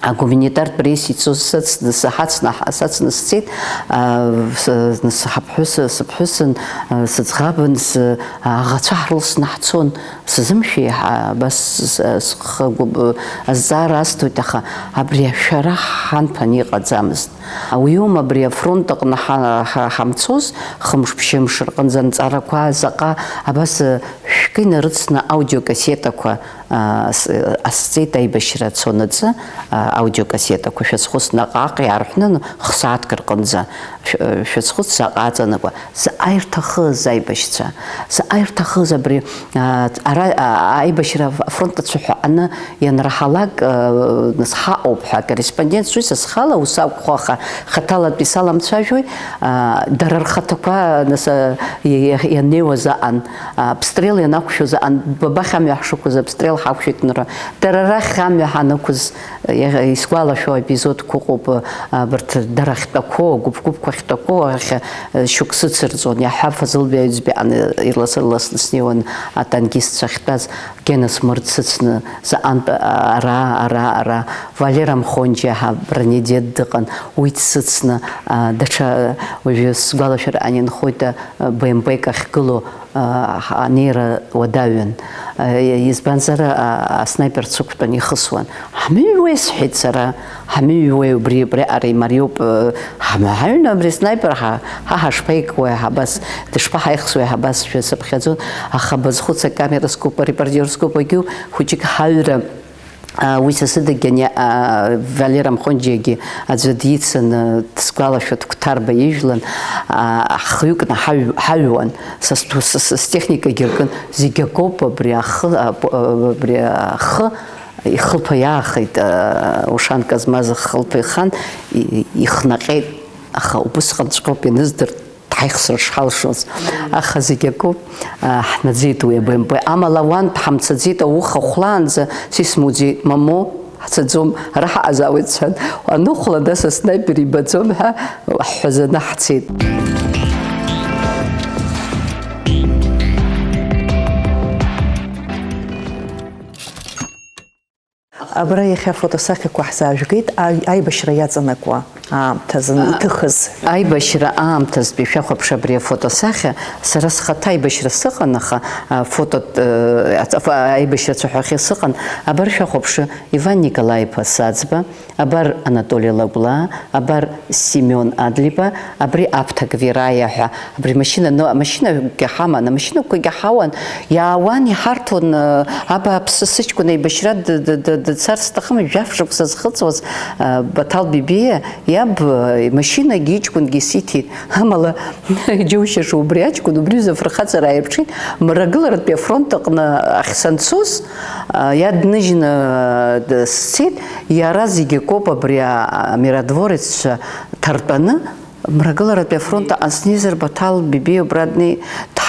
Агуманитартә рейс ицоз сыцны, саҳацны, сацны сцеит, а, с-, с-, ҳаԥҳәыс, сыԥҳәысын, а, сыӡӷабын, с-, аӷацәа ҳрылсны ҳцон, сзымшәеи, ҳа-, абас с-, с-, схы гәыб-, азҵаара асҭоит, аха абри ашәара ҳанԥан иҟаӡамызт. Уиоума абри афронт аҟны ҳа-, ҳа-, ҳамцоз, хымш-ԥшьымш рҟынӡа анҵарақәа заҟа, абас, шәкы инарыцны аудиокассетақәа, а, с-, ҟасҵеит аибашьра цонаҵы, а, аудиокассетақәа шәазхәыц наҟ-ааҟ иаарҳәны хсааҭк рҟынӡа шә-, шәазхәыц заҟа аҵанакуа. Заҟа ирҭахыз аибашьцәа, заҟа ирҭахыз абри, а, ара, а, аибашьра афронт ацәаҳәа аҟны ианраҳалак, а, нас ҳаҟоуп ҳәа акорреспондент сҩыза схала ус акәхо, аха хаҭалатәи саламцәажәои, а, дара рхаҭақәа, нас, а, иа-, иа-, ианнеиуаз аҟан, а, обстрел ианақәшәоз аҟан, Бабахь амҩа ҳшықәыз обстрел ҳақәшәеит нра. Дара рахь амҩа ҳанықәыз, иа-, исгәалашәо аепизодқәа ыҟоуп, а, абарҭ дара ахьтәақәоу, агәыԥ-гәыԥқәа ахьтәақәоу ахь, а, шьоук сыцырҵон, иаҳҳәап, Фазылбеи Аҩӡбеи аҟны ирлас-рласны снеиуан атанкистцәа ахьтәаз. Гена смыр дсыцны, заҟантә ара, ара, ара, Валера Мхонџьиа ҳа бронедет дыҟан, уи дсыцны, а, даҽа, уажәы сгәалашәара ани нхоит, а, Б М П-к ахьгылоу, а, ҳа-, анеира уадаҩын. А, избанзар, а, аснайпер дсықәтәан ихысуан. Ҳмыҩуеи, сҳәеит сара, ҳмыҩуеи, убри, убри аҟара имариоуп, э, ҳма-, ҳаҩны абри снайпер ҳа, ҳа ҳашԥаикуеи, ҳабас, дышԥаҳаихсуеи, ҳабас шәа сыԥхьаӡон, аха базхәыц, акамера скуп, арепортер скуп, агьу хәыҷык ҳаҩра, а, уи са сыдагьы ани, а, Валера Мхонџьиагьы аӡәы дицын, э, дсгәалашәоит, Қәҭарба ижәлан, а, хҩыкны ҳаҩ-, ҳаҩуан, са сту-, с-, с-, стехникагьы ркын, зегь акоуп, абри ахы, а, п-, а, абри ахы, Ихылԥа иаахеит, а, ушанка змаз ахылԥа ихан, и-, ихнаҟьеит, аха убысҟанҵәҟьоуп ианыздыр, дҳаихсыр шҳалшоз. Аха зегь акоуп, а, ҳнаӡеит уи абаҩнпои. Амала уантә ҳамцаӡеит, ауха хәлаанӡа сисмуӡеит, мамоу, ҳцаӡом, ара ҳаҟазаауеит, сҳәан. Аныхәла, нас аснайпер ибаӡом ҳәа ҳҳәазаны ҳцеит. Абра иахьа афотосахьақәа ҳзаажәгеит, аи-, аибашьра иаҵанакуа аамҭазын иҭыхыз. Аибашьра аамҭазтәи шәахәаԥш абри афотосахьа, сара схаҭа аибашьра сыҟан, аха, а, фото, э, ац-, аф-, аибашьра цәаҳәахьы сыҟан, абар шәахәаԥшы, Иван Николаи-иԥа Саӡба, абар Анатоли Лагәлаа, абар Семион Адлеиба, абри Аԥҭа Гвираиа ҳәа, абри машьына, но, амашьынагьы ҳаман, амашьынақәагьы ҳауан, иаауан, иҳарҭон, э, абааԥсы, сыҷкәын аибашьра д-, д-, д-, дцарц сҭахым, жәаф шықәса зхыҵуаз, э, Баҭал Бебиа иаб, э, машьынагьы иҷкәынгьы сиҭеит, амала, џьоушьаша убри аҷкәын, убри ҩыза афырхаҵара ааирԥшит, Мрагыларатәи афронт аҟны ахь санцоз, э, иадныжьны, э, д-, сцеит, иара зегь акоуп абри а-, а-, амирадвореццәа ҭартәаны, Мрагыларатәи афронт аҟны снеизар, Баҭал Бебиа убра днеи-,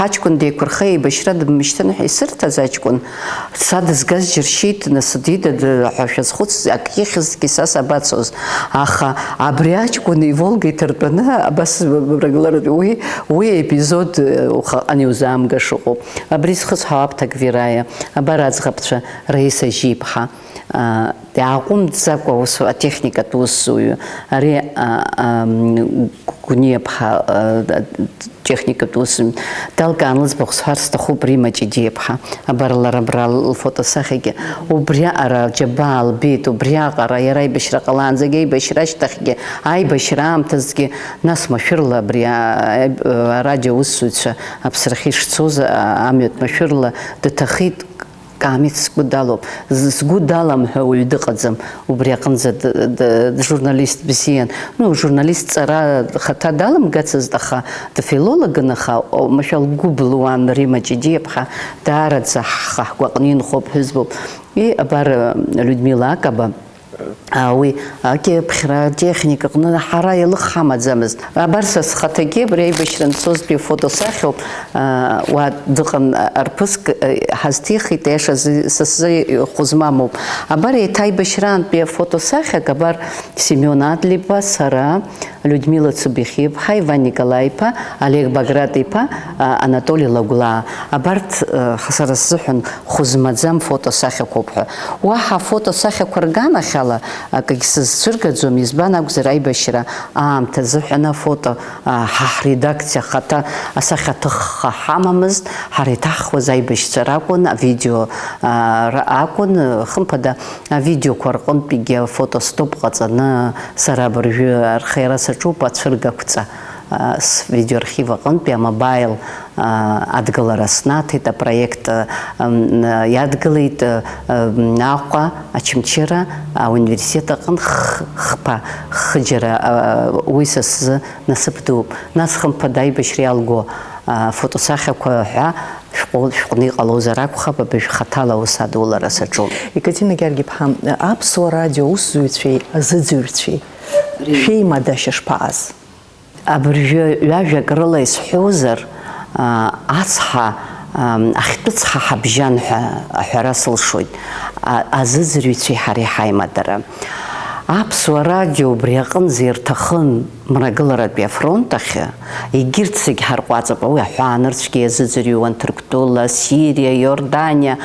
Аҷкәын деиқәырха еибашьра дымшьҭын ҳәа исырҭаз аҷкәын, са дызгаз џьыршьеит, нас, дида, д-, ҳәа шәазхәыц, ак ихьызҭгьы са сабацоз. Аха абри аҷкәын иволга иҭартәаны, абас рыгыларатәы, уи, уи епизод, э, ухаҟан иузаамгаша ыҟоуп. Абри зхысҳәаау Аԥҭа Гвираиа, абар аӡӷабцәа Раиса Жьиԥҳа, а, иааҟәымҵӡакәа аус, атехникатә усзуҩы, ари, а, а, м, Гәниаԥҳа, а, техникатә ус, далкаан лыӡбахә сҳәар сҭахуп, Рима Ҷыдиаԥҳа, абар лара абра лфотосахьагьы, убриаҟара аџьабаа лбеит, убриаҟара иара аибашьра ҟалаанӡагьы, аибашьра ашьҭахьгьы, аибашьра аамҭазгьы, нас машәырла абри, а, а, арадио усзуҩцәа аԥсрахьы ишцоз, а, амҩатә машәырла дҭахеит. Камиц сгәы далоуп. З-, сгәы далам ҳәа уаҩ дыҟаӡам. Убри аҟынӡа д-, д-, журналист бзиан. Ну, журналист ҵара хаҭа даламгацызт, аха дфилологын, аха, о, машәа лгәы былуан Рима Ҷыдиаԥҳа, даараӡа ҳхы ҳгәаҟны инхо ԥҳәызбоуп. И, абар, Людмила Акаба, а, уи акьыԥхьра атехника аҟны ҳара еилых ҳамаӡамызт. Абар са схаҭагьы абри аибашьра анцозтәи афотосахьоуп, а, уа дыҟан, а, арԥыск, а, ҳазҭихит, аиашазы, са сзы ихәы змамоуп. Абар еиҭа аибашьраантәи афотосахьак, абар Семион Адлеиба, сара, Людмила Цубихиаԥҳа, Иван Николаи-иԥа, Олег Баграт-иԥа, а, Анатоли Лагәлаа. Абарҭ, а, сара сзыҳәан хәы змаӡам фотосахьақәоуп ҳәа. Уаҳа афотосахьақәа рганахьала акгьы сызцәыргаӡом, избан акәзар, аибашьра аамҭа азыҳәан афото, а, ҳа ҳредакциа хаҭа асахьаҭыхха ҳамамызт, ҳара иҭаҳхуаз аибашьцәа ракәын, авидео, а, ра-, акәын, хымԥада, авидеоқәа рҟынтәигьы афотостоп ҟаҵаны, сара абыржәы архиара саҿуп, ацәыргақәҵа, а, свидеоархив аҟынтәи амобаил а, адгылара снаҭеит, апроект, а, м, иадгылеит, а, м, Аҟәа, Очамчыра, ауниверситет аҟны х-, хԥа, хыџьара, а, уи са сзы насыԥ дууп. Нас хымԥада аибашьра иалго, а, фотосахьақәа ҳәа шәҟәы-, шәҟәны иҟалозар акәхап, абыржә хаҭала аус адулара саҿуп. Екатерина Георги-иԥҳа, Аԥсуа радио аусзуҩцәеи азыӡырҩцәеи шәеимадашьа шԥаҟаз? Абыржәы ҩажәак рыла исҳәозар, а, ацҳа, а, ахьтәы цҳа ҳабжьан ҳәа аҳәара сылшоит, а, азыӡырҩцәеи ҳареи ҳаимадара. Аԥсуа радио убри аҟынӡа ирҭахын Мрагыларатәи афронт ахь, егьырҭ зегь ҳарҟәаҵып, уи аҳәаанырцәгьа иазыӡырҩуан, Ҭырқәтәыла, Сириа, Иорданиа,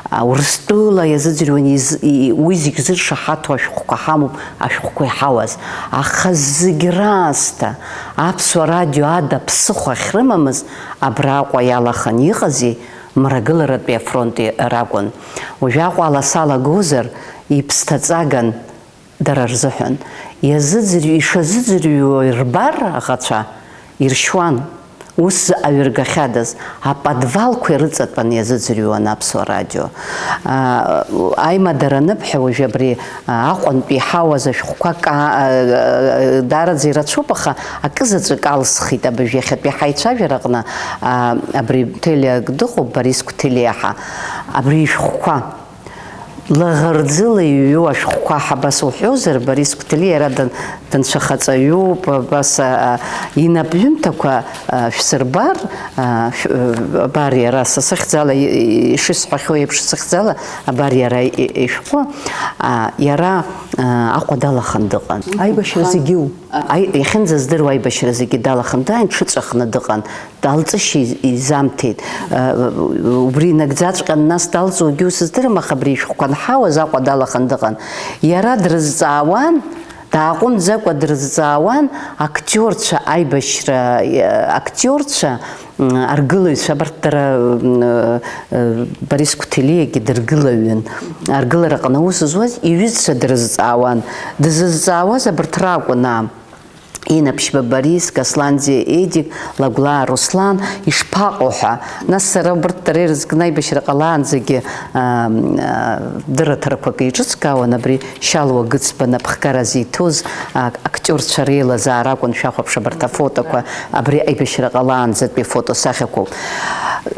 а, Урыстәыла иазыӡырҩуан, из-, и-, уи зегь зыршаҳаҭу ашәҟәқәа ҳамоуп. Ашәҟәқәа иҳауаз, аха зегь раасҭа Аԥсуа радио ада ԥсыхәа ахьрымамыз абра Аҟәа иалаханы иҟази, Мрагыларатәи афронти ракәын. Уажә Аҟәа ала салагозар, иԥсҭаҵаган дара рзыҳәан. Иазыӡырҩ-, ишазыӡырҩуа рбар аӷацәа, иршьуан. Ус заҟаҩы ргахьадаз, аподвалқәа ирыҵатәан иазыӡырҩуан Аԥсуа радио. А, аимадара аныбҳәа, уажәы абри, а, Аҟәантәи иҳауаз ашәҟәқәа ка-, а, а, даараӡа ирацәоуп, аха акызаҵәык алсхит абыржә иахьатәи ҳаицәажәара аҟны, а, абри Қәҭелиа дыҟоуп, Борис Қәҭелиа ҳәа, абри ишәҟәқәа. Лаӷырӡыла иҩу ашәҟәқәа ҳәа абас уҳәозар, Борис Қәҭелиа иара дан-, данцәахаҵаҩуп, абас, а, а, инап ҩымҭақәа, а, шәсырбар, а, шә-, а, абар иара са сыхьӡала, и-, и-, ишысҳәахьоу еиԥш сыхьӡала, абар иара и-, и-, ишәҟәы, а, иара, а, Аҟәа далаханы дыҟан. Аибашьра зегьы у? Аи-, иахьынӡаздыруа аибашьра зегьы далаханы дааин, дшыҵәахны дыҟан. Далҵышьа из-, изамҭеит. Э, убри инагӡаҵәҟьан, нас далҵуагьы ус здырам, аха абри ишәҟәқәа анҳауаз Аҟәа далаханы дыҟан. Иара дрызҵаауан, дааҟәымҵӡакәа дрызҵаауан актиорцәа аибашьра, э, актиорцәа, м, аргылаҩцәа, абарҭ дара, м, э, э, Борис Қәҭелиагьы дыргылаҩын. Аргылараҟны аус зуаз иҩызцәа дрызҵаауан. Дызызҵаауаз абарҭ ракәын, аа. Инаԥшьба Борис, Гасланӡиа Едик, Лагәлаа Руслан, ишԥаҟоу ҳәа. Нас сара убарҭ дара ирызкны аибашьра ҟалаанӡагьы, аа, аа, дырраҭарақәак еиҿыскаауан, абри Шьалуа Гыцба напхгара зиҭоз, а, актиорцәа реилазаара акәын, шәахәаԥш абарҭ афотоқәа, абри аибашьра ҟалаанӡатәи афотосахьақәоуп.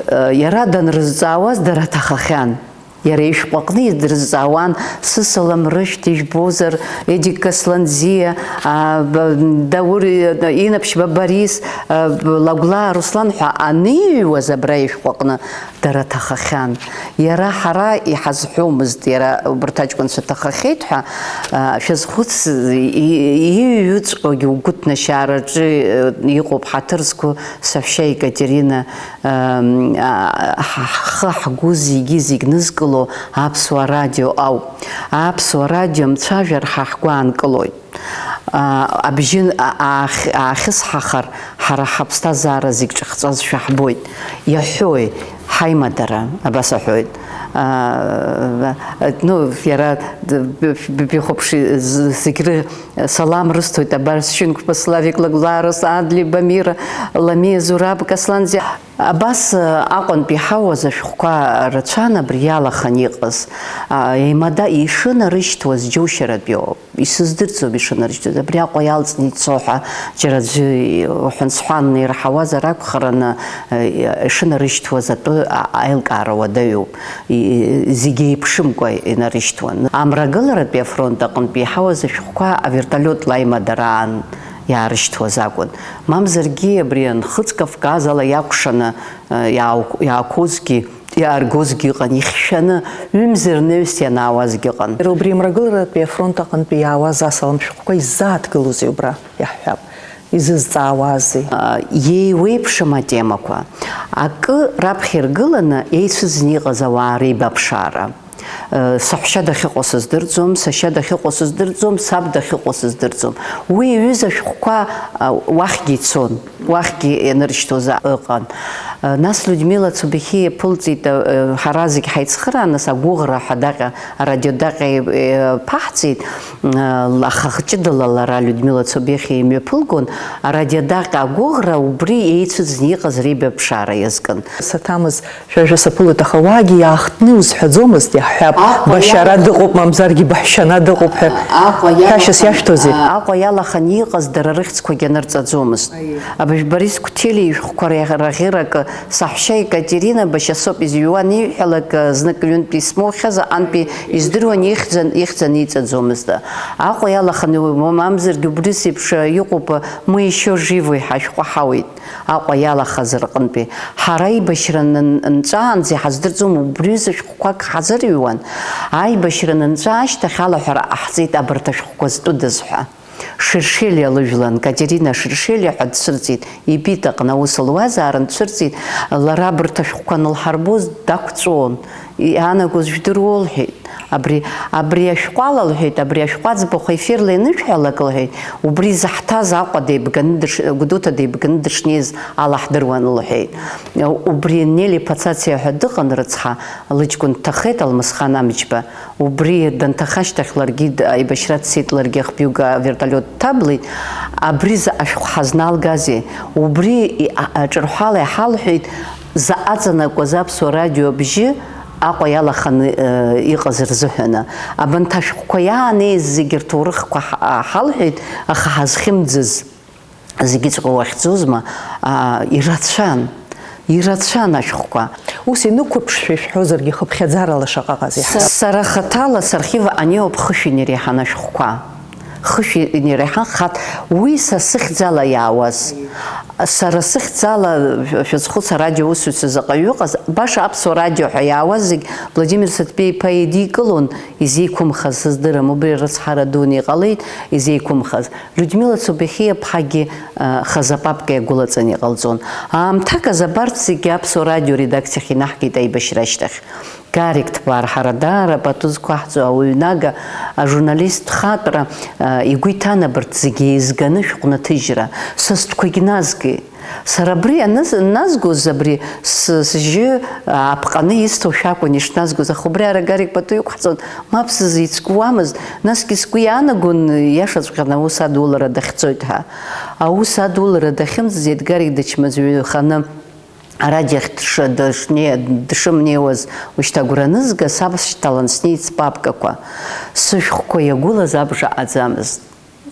Э, иара данрызҵаауаз дара ҭахахьан. Иара ишәҟәы аҟны идырзҵаауан, сысалам рышәҭ, ижәбозар, Едик Касланӡиа, а, б-, Даур, э, Инаԥшьба Борис, э, б-, Лагәлаа Руслан ҳәа аныҩуаз абра ишәҟәы аҟны дара ҭахахьан. Иара ҳара иҳазҳәомызт, иара убарҭ аҷкәынцәа ҭахахьеит ҳәа, а, шәазхәыц, и-, ииҩуҵәҟьогьы угәы ҭнашьаараҿы, э, иҟоуп ҳаҭыр зқәу саҳәшьа Екатерина. Ам, а, ҳ-, ҳхы ҳгәы зегьы зегь нызкыло Аԥсуа радио ауп. Аԥсуа радио мцәажәар ҳа ҳгәы аанкылоит. А, абжьы а-, аах-, аахьысҳахар, ҳара ҳаԥсҭазаара зегь ҿахҵәазшәа ҳбоит. Иаҳәои, ҳаимадара, абас аҳәоит. А, ну, иара, д-, б-, б-, бихәаԥши, з-, зегь ры-, салам рысҭоит, абар, Сшьынқәба Славик, Лагәлаа Руслан, Адли Бамира, Ламиа Зураб, Касланӡиа. Абас, э, Аҟәантәи иҳауаз ашәҟәқәа рацәан абри иалаханы иҟаз. А, еимада ишынарышьҭуаз џьоушьаратәиоуп. Исыздырӡом ишынарышьҭуаз. Абри Аҟәа иалҵны ицо ҳәа џьара аӡәы уҳәан-сҳәан ираҳауазар акәхараны, э, ишынарышьҭуаз атәы а-, аилкаара уадаҩуп. И-, зегьы еиԥшымкәа инарышьҭуан. Амрагыларатәи афронт аҟынтәи иҳауаз ашәҟәқәа авертолиотла аимадара аан иаарышьҭуаз акәын. Мамзаргьы абри анхыҵ Кавказ ала иакәшаны, э, иаау-, иаақәозгьы, иааргозгьы ыҟан, ихьшәаны, ҩымзи рнаҩс ианаауазгьы ыҟан. Иара убри амрагыларатәи афронт аҟынтәи иаауаз асалам шәҟәқәа иззааҭгылозеи убра, иаҳҳәап, изызҵаауазеи? А, иеиуеиԥшым атемақәа. Акы раԥхьа иргыланы еицәыӡны иҟаз ауаа реибаԥшаара. Саҳәшьа дахьыҟоу сыздырӡом, сашьа дахьыҟоу сыздырӡом, саб дахьыҟоу сыздырӡом. Уи иҩыз ашәҟәқәа, а, уахьгьы ицон, уахьгьы ианыршьҭоз ыҟан. А, нас Людмила Цобихиа иаԥылҵит, а, ҳара зегь ҳаицхырааны, нас агәыӷра ҳәа даҟьа, арадиодаҟьа, э, ԥаҳҵеит, а, аха ҷыдала лара Людмила Цобихиа имҩаԥылгон, арадиодаҟьа агәыӷра убри еицәыӡны иҟаз реибаԥшаара иазкын. Саҭамыз Шәажәа саԥылоит, аха уаагьы иаахтны иузҳәаӡомызт, иаҳҳәап, Аҟәа башьара иалаханы дыҟоуп, мамзаргьы баҳәшьана дыҟоуп ҳәа. Аҟәа ҳәашьас иалаханы, иашәҭозеи? Аҟәа иалаханы иҟаз дара рыхьӡқәагьы анырҵаӡомызт. Аиеи. Абыжә Борис Қәҭели ишәҟәқәа ра-, раӷьырак, саҳәшьа Екатерина башьа соуп изыҩуан ииҳәалак, знык ҩынтә исмоухьаз аҟантәи издыруан, ихьӡан, ихьӡ аниҵаӡомызт. Аҟәа иалаханы, мамзаргьы убрис еиԥш иҟоуп, «Мы ещё живы» ҳәа ашәҟәы ҳауеит. Аҟәа иалахаз рҟынтәи. Ҳара аибашьра нан-, нҵәаанӡа иҳаздырӡом, убри ҩыза шәҟәқәак ҳазырҩуан. Аибашьра нанҵәа ашьҭахь алаҳәара ҟаҳҵеит абарҭ ашәҟәқәа зтәыдаз ҳәа. Шершелиа лыжәлан, Катерина Шершелиа ҳәа дцәырҵит, ипит аҟны аус луазаарын дцәырҵит, лара абарҭ ашәҟәқәа анылҳарбоз дақәҵәон. Иаанагоз жәдыруоу? Лҳәеит. Абри, абри ашәҟәала, лҳәеит, абри ашәҟәы аӡбахә ефирла ианышәҳәалак, лҳәеит, убри заҳҭаз Аҟәа деибганы дыш-, Гәдоуҭа деибганы дышнеиз ала ҳдыруан, лҳәеит. Убри Нели Пацациа ҳәа дыҟан, рыцҳа, лыҷкәын дҭахеит, Алмысхан Амҷба. Убри данҭаха ашьҭахь ларгьы д-, аибашьра дцеит, ларгьы ахбиуга авертолиот дҭаблит. Абри заҟа шәҟәы ҳазналгазеи? Убри и-, а-, аҿырҳәала иҳалҳәеит, заҟа аҵанакуаз аԥсуа радио абжьы Аҟәа иалаханы, э, иҟаз рзыҳәаны. Абанҭ ашәҟәқәа иаанеиз зегьы рҭоурыхқәа ҳ-, а, ҳалҳәеит, аха ҳазхьымӡаз зегьыҵәҟьа уахьӡозма, а, ирацәан, ирацәан ашәҟәқәа. Ус инықәыԥшшәа ишәҳәозаргьы, хыԥхьаӡарала шаҟа ыҟазеи? Са, сара хаҭала сархив аниоуп хышәин иреиҳан ашәҟәқәа. Хышәи иреиҳан хат, уи са сыхьӡала иаауаз. Сара сыхьӡала, шәазхәыц, арадио усзуҩцәа заҟаҩы ыҟаз, баша Аԥсуа радио ҳәа иаауаз зегь Владимир Саҭбеи-иԥа еидикылон, изеиқәымхаз сыздырам, убри рыцҳара дуны иҟалеит, изеиқәымхаз. Людмила Цобихиа-ԥҳагьы, а, хаза папка иагәылаҵаны иҟалҵон. Аамҭак азы абарҭ зегьы Аԥсуа радио редакциахь инаҳгеит аибашьра ашьҭахь. Гарик Ҭбар, ҳара даара пату зқәаҳҵо ауаҩнага, ажурналист ԥхатәра, а, игәы иҭан абарҭ зегьы еизганы шәҟәнаҭыжьра. Са стәқәагь назгеит. Сара абри аныз-, назгоз, абри с-, сжьы, а, аԥҟаны исҭо шәакәын ишназгоз, аха убри ара Гарик пату иқәҳҵон, мап сзицәкуамызт, насгьы сгәы иаанагон, иашаҵәҟьаны аус адулара дахьӡоит ҳәа. Аус адулара дахьымӡаз Едгарик дычмазаҩханы, Арадиохь дшы-, дышне-, дшымнеиуаз ушьҭа агәра анызга, сабшьҭалан снеит спапкақәа. Сышәҟәқәа иагәылаз абжа аӡамызт.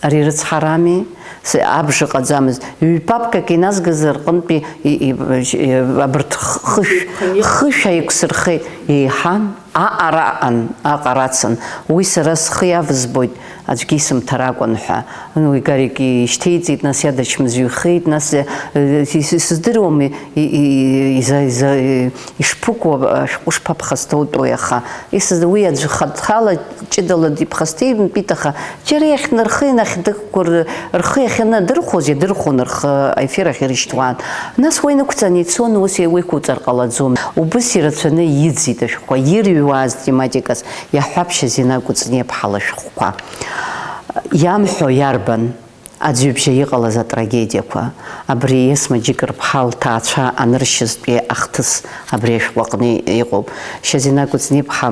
Ари рыцҳарами? Абжа ҟаӡамызт. Ҩ-папкак иназгаз рҟынтәи абарҭ хышә, хышә ааиқәсырхеит. Еиҳан, аҟара аҟан, аҟара ацын. Уи сара схы иавызбоит, аӡәгьы исымҭар акәын ҳәа. Уи Гарик ишьҭеиҵеит, нас иадачмазаҩхеит, нас, э, ис-, ис-, сыздыруам, и-, и-, иза-, иза-, ишԥыкәу, ашәҟәы шԥаԥхасҭоутәуеи, аха исыз-, уи аӡә хаҭала, ҷыдала диԥхасҭеимтәит, аха џьара иахьнархеин, ахьдықәкуа р-, рхы иахьанадырхәоз, иадырхәон рхы, аефир ахь ирышьҭуан. Нас уа инықәҵаны ицон, ус еиуеиқәуҵар ҟалаӡом. Убыс ирацәаны иӡит ашәҟәқәа, ирҩуаз тематикас, иаҳҳәап, Шьазина Кәыҵниаԥҳа лышәҟәқәа. Иамҳәо иарбан? Аӡҩыбжьа иҟалаз атрагедиақәа, абри Есма Џьыкырԥҳа лҭаацәа аныршьызтәи ахҭыс абри ашәҟәы аҟны иҟоуп. Шьазина Кәыҵниаԥҳа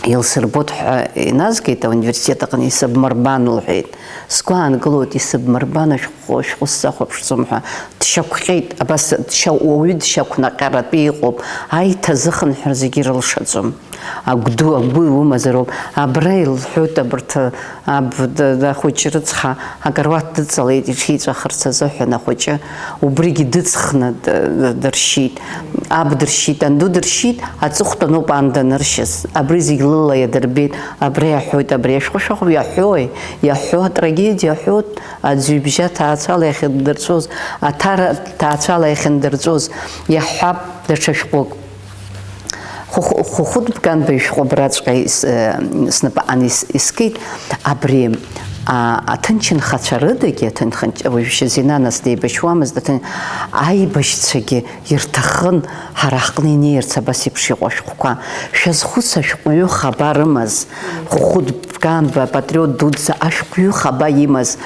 илсырбот ҳәа иназгеит ауниверситет аҟны, исыбмырбан, лҳәеит. Сгәы аанкылоит, исыбмырбан, ашәҟәы, ашәҟәы сзахәаԥшӡом ҳәа. Дшьақәҟьеит, абас дшьа-, уаҩы дшьақәнаҟьаратәы иҟоуп, аиҭазыхынҳәра зегьы ирылшаӡом. Агәду, агәы иумазароуп. Абра илҳәоит абарҭ, аб, д-, д-, ахәыҷы рыцҳа, акаруаҭ дыҵалеит, иҽиҵәахырц азыҳәан ахәыҷы. Убригьы дыҵхны д-, д-, дыршьит. Аб дыршьит, анду дыршьит, аҵыхәтәаноуп ан даныршьыз. Абри зегь лыла иадырбеит. Абра иаҳәоит, абри ашәҟәы шәахәа иаҳәои? Иаҳәо атрагедиа аҳәоит, аӡҩыбжьа ҭаацәала иахьындырҵәоз, аҭара ҭаацәала иахьындырҵәоз, иаҳҳәап, даҽа шәҟәык. Хәыхә-, Хәыхәыт Бганба ишәҟәы абраҵәҟьа ис-, э, снапаҟны ис-, искит. Абри, а, аҭынчынхацәа рыдагьы, аҭынханч-, уажә Шьазина нас деибашьуамызт, аҭын-, аибашьцәагьы ирҭахын ҳара ҳҟны инеирц абас еиԥш иҟоу ашәҟәқәа. Шәазхәыц, ашәҟәҩы хаба рымаз, Хәыхәыт Бганба, апатриот дуӡӡа, ашәҟәҩы хаба имаз,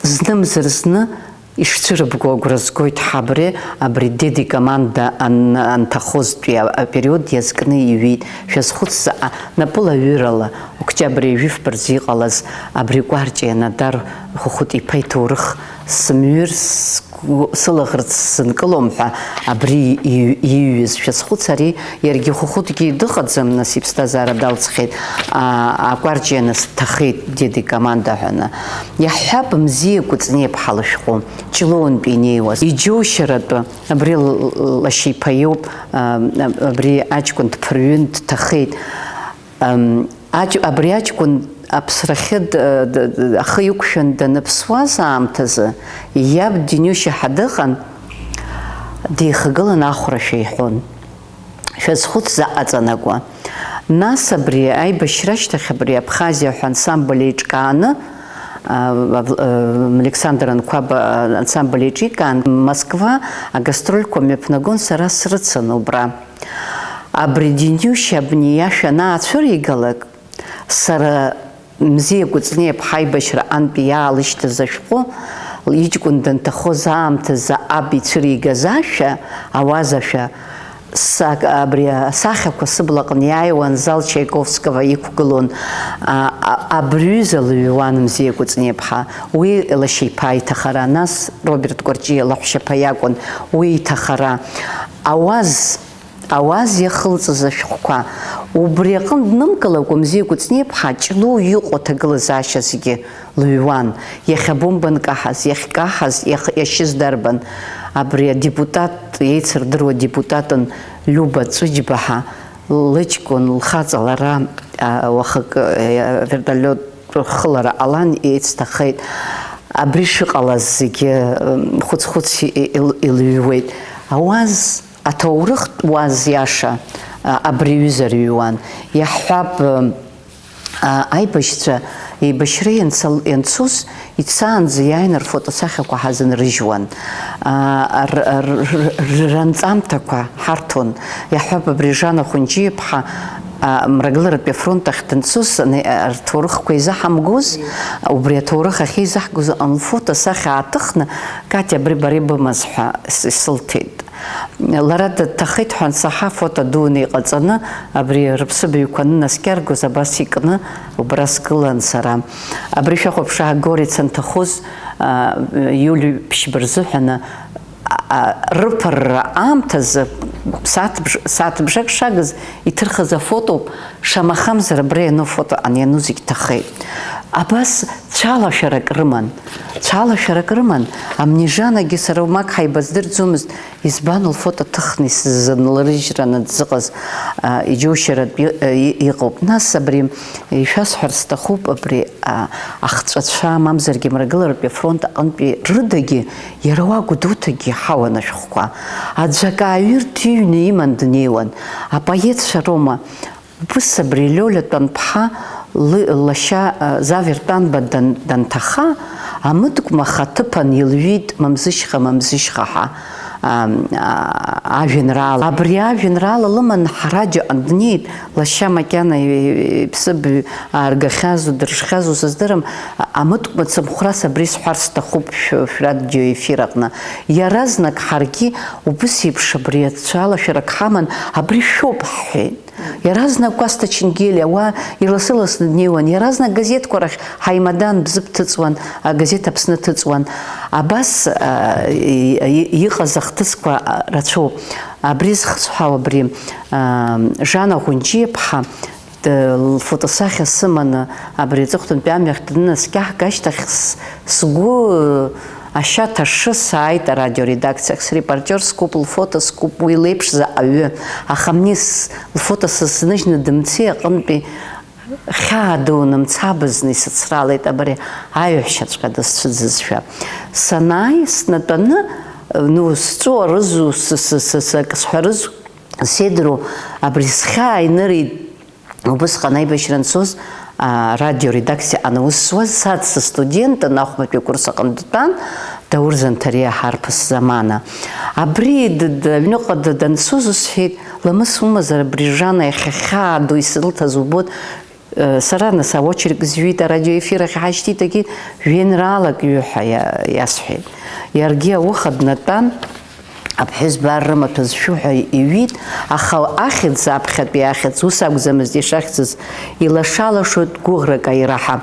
знымзар зны ишцәырыбго агәра згоит ҳабри, абри Деди команда ан-, анҭахозтәи а-, апериод иазкны иҩит. Шәазхәыц заҟа напыла ҩырала, октиабр ҩажәифба рзы иҟалаз абри Кәарҷиа Надар Хәыхәыт-иԥа иҭоурых сымҩыр сгәы-, сылаӷырӡ сзынкылом ҳәа абри и-, иҩыз. Шәазхәыц, ари иаргьы Хәыхәытгьы дыҟаӡам, нас иԥсҭазаара далҵхьеит, а, акәарҷиа нас дҭахеит Деди команда ҳәаны. Иаҳҳәап, Мзиа Кәыҵниаԥҳа лышәҟәы, Ҷлоунтә инеиуаз, иџьоушьаратәы, абри л-, л-, лашьа иԥа иоуп, а, абри аҷкәын дԥырҩын дҭахеит. Ам, аҷ-, абри аҷкәын аԥсрахьы д-, д-, д-, ахы иқәшәан даныԥсуаз аамҭазы, иаб Дениушьа ҳа дыҟан, деихагылан ахәрашәа иҳәон. Шәазхәыц заҟа ҵанакуа. Нас абри аибашьра ашьҭахь абри Абхазиа ҳәа ансамбль еиҿкааны, а, а, Александр Анқәаба ансамбль еиҿикаан, Москва агастрольқәа мҩаԥнагон, сара срыцын убра. Абри Дениушьа абни иашәа анаацәыригалак, сара Мзиа Кәыҵниаԥҳа аибашьра антәи иаалышьҭыз ашәҟәы, иҷкәын данҭахоз аамҭазы аб ицәыригаз ашәа, ауаз ашәа, сак-, абри асахьақәа сыблаҟны иааиуан, зал Чайковского иқәгылон, а, а, абри ҩыза лыҩуан Мзиа Кәыҵниаԥҳа, уи лашьа иԥа иҭахара, нас Роберт Кәарҷиа лаҳәшьаԥа иакәын уи иҭахара. Ауаз Ауаз иахылҵыз ашәҟәқәа. Убри аҟынтә днымгылакәа, Мзиа Кәыҵниаԥҳа Ҷлоу иҟоу аҭагылазаашьа зегьы лыҩуан. Иахьа абомба анкаҳаз, иахькаҳаз, иах-, иашьыз дарбан? Абри адепутат, еицырдыруа депутатын Лиуба Ҵәыџьбаҳа лыҷкәын лхаҵа лара, а, уахык, а, вертолиот хылара ҟалан, еицҭахеит. Абри шыҟалаз зегьы, м, хәыц-хәыц и-, и-, ил-, илыҩуеит. Ауаз Аҭоурыхтә уаз иаша, а, абри аҩыза рыҩуан. Иаҳҳәап, а, аибашьцәа еибашьра ианцал-, ианцоз, ицаанӡа иааины рфотосахьақәа ҳазынрыжьуан. А, р-, р-, р-, ранҵамҭақәа ҳарҭон. Иаҳҳәап, абри Жана Хәынҷиаԥҳа, а, Мрагыларатәи афронт ахь данцоз, ани-, а, рҭоурыхқәа изаҳамгоз, убри аҭоурых ахьизаҳгоз лфотосахьа ааҭыхны, Катя, абри бара ибымаз ҳәа с-, исылҭеит. Лара дҭахеит ҳәа ансаҳа, фото дуны иҟаҵаны, абри рыԥсыбаҩқәа анынаскьаргоз абас икны, убра сгылан сара. Абри шәахәаԥш, Горец анҭахоз, а, иули ԥшьба рзыҳәаны, а, рыԥырра аамҭазы, сааҭ бж-, сааҭ бжак шагыз иҭырхыз афотоуп, шамахамзар абра иану фото аниану зегь ҭахеит. Абас цәалашәарак рыман. Цәалашәарак рыман. Амнижанагьы сара уамак ҳаибаздырӡомызт, избан лфото ҭыхны исзынларыжьраны дзыҟаз, а, иџьоушьаратә и-, и-, иҟоуп. Нас абри ишәасҳәар сҭахуп, абри, а, ахҵәацәа, мамзаргьы Мрагыларатәи афронт аҟынтәи рыдагьы иара уа Гәдоуҭагьы иҳауан ашәҟәқәа. Аӡәы акы ааҩырҭыҩны иман днеиуан. Апоетцәа роума? Убыс абри Лиола Тәанԥҳа лы-, лашьа, а, Завер Тәанба дан-, данҭаха, амыткәмаха аҭыԥан илҩит Мамзышьха, Мамзышьха ҳәа, а, а, ажәеинраала. Абри ажәеинраала лыманы ҳрадиоҟны днеит, лашьа макьана и-, иԥсыбаҩ ааргахьазу, дыршхьазу сыздырам, а-, амыткәма цымхәрас абри сҳәар сҭахуп шә-, шәрадио ефир аҟны. Иаразнак ҳаргьы убыс еиԥш абри ацәалашәарак ҳаман, абри шәоуп ҳҳәеит. Иаразнак Кәасҭа Ченгелиа уа иласы-ласны днеиуан, иаразнак газеҭқәа рахь ҳаимадан, Бзыԥ ҭыҵуан, агазеҭ Аԥсны ҭыҵуан. Абас, а, и-, и-, иҟаз ахҭысқәа, а, рацәоуп. Абри зхысҳәаау абри, а, Жана Ӷәынџьиаԥҳа, д-, лфотосахьа сыманы абри аҵыхәтәантәи амҩахь днынаскьаҳга ашьҭахь с-, сгәы, э, ашьа ҭашы сааит арадиоредакциахь, срепортер скуп, лфото скуп, уи леиԥш заҟаҩы. Аха абни с-, лфото сызныжьны дымцеи аҟынтәи хьаа дуны мцабызны исыцралеит абри аиҳәшьаҵәҟьа дысцәыӡызшәа. Санааи, снатәаны, ну, сҵәыуарызу, с-, с-, с-, с-, акы сҳәарызу, сеидру, абри схьаа инырит. Убысҟан аибашьра анцоз, а, радиоредакциа аҟны аус зуаз, сад сыстудентын, ахәбатәи акурс аҟны дтәан, Даур Занҭариа ҳарԥыс замана. Абри д-, д-, аҩныҟа д-, данцоз усҳәеит, ламыс умазар, абри Жана иахьа хьаа ду исылҭаз убоит. Э, сара нас аочерк зҩит арадиоефир ахь иҳашьҭит, егьи жәеинраалак ҩы ҳәа иа-, иасҳәеит. Иаргьы ауха днатәан, аԥҳәызба ар рымаҭәа зшәу ҳәа иҩит, аха ахьӡ, аԥхьатәи ахьӡ, ус акәӡамызт ишахьӡыз, илаша-лашоит гәыӷрак аираҳа.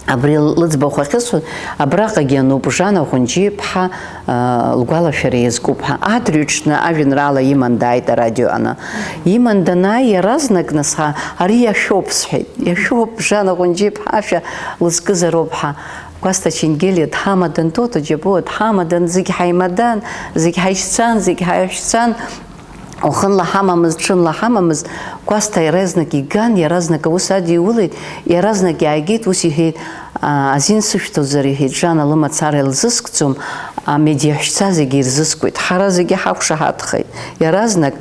Абри лыӡбахә ахьысҳәо, абраҟагьы ануп, Жана Ӷәынџьиаԥҳа, а, лгәалашәара иазкуп ҳәа. Адырҩаҽны ажәеинраала иман дааит арадио аҟны. Иман данааи, иаразнак нас, ҳа, ари иашәоуп, сҳәеит. Иашәоуп, Жана Ӷәынџьиаԥҳа ашәа лызкызароуп ҳәа. Кәасҭа Ченгелиа дҳамадан, Тото Џьапуа дҳамадан, зегь ҳаимадан, зегь ҳаишьцан, зегь ҳаиҳәшьцан. Уахынла ҳамамызт, ҽынла ҳамамызт, Кәасҭа иаразнак иган, иаразнак аус адиулеит, иаразнак иааигеит, ус иҳәеит, а, азин сышәҭозар, иҳәеит, Жана лымацара илзыскӡом, амедиаҳәшьцәа зегьы ирзыскуеит, ҳара зегьы ҳақәшаҳаҭхеит, иаразнак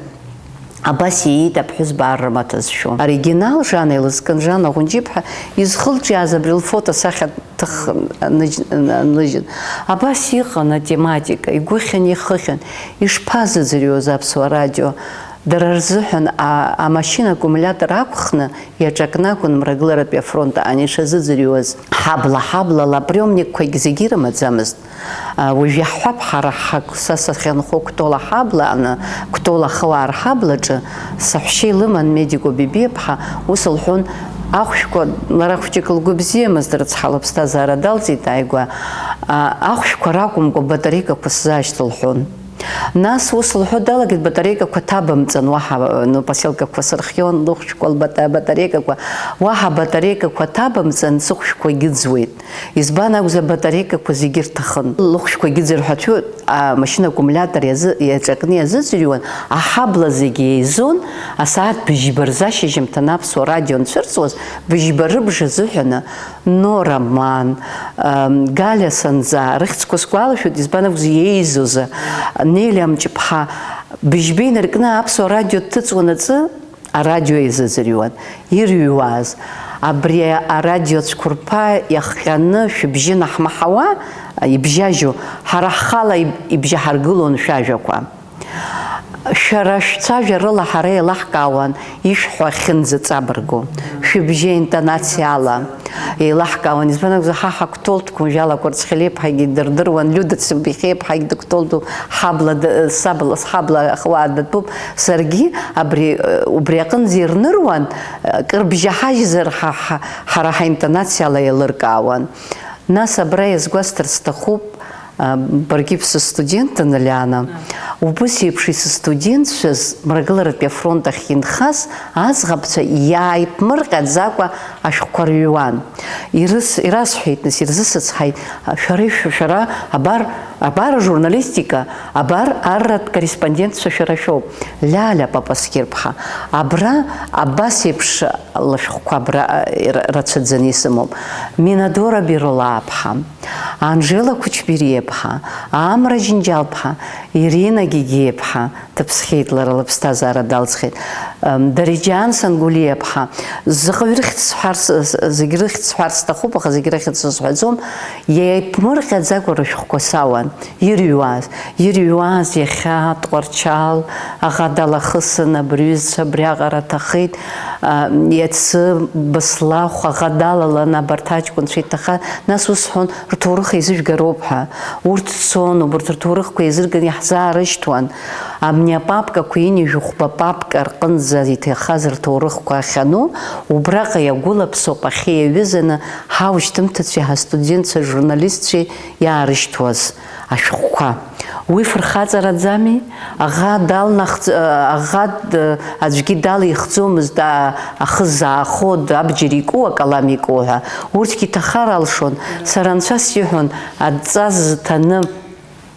абас ииит аԥҳәызба ар рымаҭәа зшәу. Оригинал Жана илызкын, Жана Ӷәынџьиԥҳа изхылҿиааз абри лфото сахьа ҭых-, аныжь-, аныжьын. Абас иҟан атематика, игәыхьын, ихыхьын. Ишԥазыӡырҩуаз Аԥсуа радио? Дара рзыҳәан а-, амашьына аккумулиатор ақәхны иаҿакны акәын Мрагыларатәи афронт аан ишазыӡырҩуаз. Ҳабла, ҳаблала априомникқәагь зегьы ирымаӡамызт. А, уажә иаҳҳәап, ҳара ҳак-, са сахьынхо Кәтол аҳабла аны, Кәтол ахауаа рҳаблаҿы саҳәшьа илыман Медико Бебиаԥҳа, ус лҳәон, ахәшәқәа, лара хәҷык лгәы бзиамызт, рыцҳа лыԥсҭазаара далҵит ааигәа, а, ахәшәқәа ракәымкәа батарейкақәа сзаашьҭ лҳәон. Нас ус лҳәо далагеит, батарейкақәа ҭабымҵан, уаҳа, ну, поселкақәа сырхион, лыхәшәқәа лбата-, батарейкақәа, уаҳа батарейкақәа ҭабымҵан, сыхәшәқәа егьыӡуеит. Избан акәзар, батарейкақәа зегьы рҭахын. Лыхәшәқәагьы ӡырҳәацәоит, амашьына аккумулиатор иазы-, иаҿакны иазыӡырҩуан, аҳабла зегьы еизон, асааҭ быжьба рзы ашьыжьымҭан Аԥсуа радио анцәырҵуаз, быжьба рыбжа азыҳәаны, Нора Ман, ам, Галиа Санӡа, рыхьӡқәа сгәалашәоит, избан акәзар, иеизоз, Нелли Амҷыԥҳа, быжьба инаркны Аԥсуа радио дҭыҵуан аҵы, арадио еизыӡырҩуан, ирыҩуаз. Абри арадио цәқәырԥа иахҟьаны шәыбжьы наҳмаҳауа, ибжьажьу, ҳара ҳхала иб-, ибжьаҳаргылон шәажәақәа. Шәара шәцәажәарыла ҳара еилаҳкаауан ишәҳәо ахьынӡаҵабыргу. Шәыбжьы аинтонациала еилаҳкаауан. Избан акәзар, ҳа ҳақәтәолтә Кәымжәала Кәарцхелиаԥҳагьы дырдыруан, Лиуда Цыбихеиԥҳагьы дықәтәолтәуп, ҳабла д-, сабла, ҳабла ахуаа датәуп. Саргьы абри, э, убри аҟынӡа ирныруан, э, кыр бжьаҳажьзар ҳа, ҳа, ҳара ҳаинтонациала еилыркаауан. Нас абра иазгәасҭар сҭахуп, Баргьы бсыстудентын, Лиана. Убыс еиԥш исыстудентцәаз, Мрагыларатәи афронт ахь инхаз аӡӷабцәа иааиԥмырҟьаӡакәа ашәҟәқәа рҩуан. Ирыс-, ирасҳәеит, нас, ирзысыцҳаит, шәара ишәу-, шәара, абар, абар ажурналистика, абар арратә корреспондентцәа шәара шәоуп. Лиалиа Папасқьырԥҳа, абра абас еиԥш лышәҟәқәа абра, ра-, рацәаӡаны исымоуп. Минадора Биролааԥҳа, Анжела Кучбириаԥҳа, Амра Џьынџьалԥҳа, Ирина Гигиаԥҳа, дыԥсхьеит, лара лыԥсҭазаара далҵхьеит, ам, Дариџьан Сангулиаԥҳа, заҟаҩ рыхьӡ сҳәарц, з-, зегь рыхьӡ сҳәарц сҭахуп, аха зегь рыхьӡ сызҳәаӡом, иеиԥмырҟьаӡакәа рышәҟәқәа сауан, ирҩуаз, ирҩуаз иахьа Тҟәарчал аӷа далахысын, абри иҩызцәа абриаҟара аҭахеит, а, иацы Баслахә аӷа далалан, абарҭ аҷкәынцәа иҭаха, нас ус сҳәон, рҭоурых еизыжәгароуп ҳәа. Урҭ цон, убарҭ рҭоурыхқәа еизырганы иаҳзаарышьҭуан. Абни апапкақәа, ҩынҩажәи хәба папка рҟынӡа иҭахаз рҭоурыхқәа ахьану, убраҟа иагәылаԥсоуп ахьы иаҩызаны ҳаушьҭымҭацәеи ҳастудентцәеи ҳжурналистцәеи иаарышьҭуаз ашәҟәқәа. Уи фырхаҵараӡами? Аӷа далнахӡ-, аӷа д-, аӡәгьы далихӡомызт, а-, ахы заахо, д-, абџьар ику, акалам ику ҳәа. Урҭгьы иҭахар алшон. Сара анцәа сиҳәон, адҵа зҭаны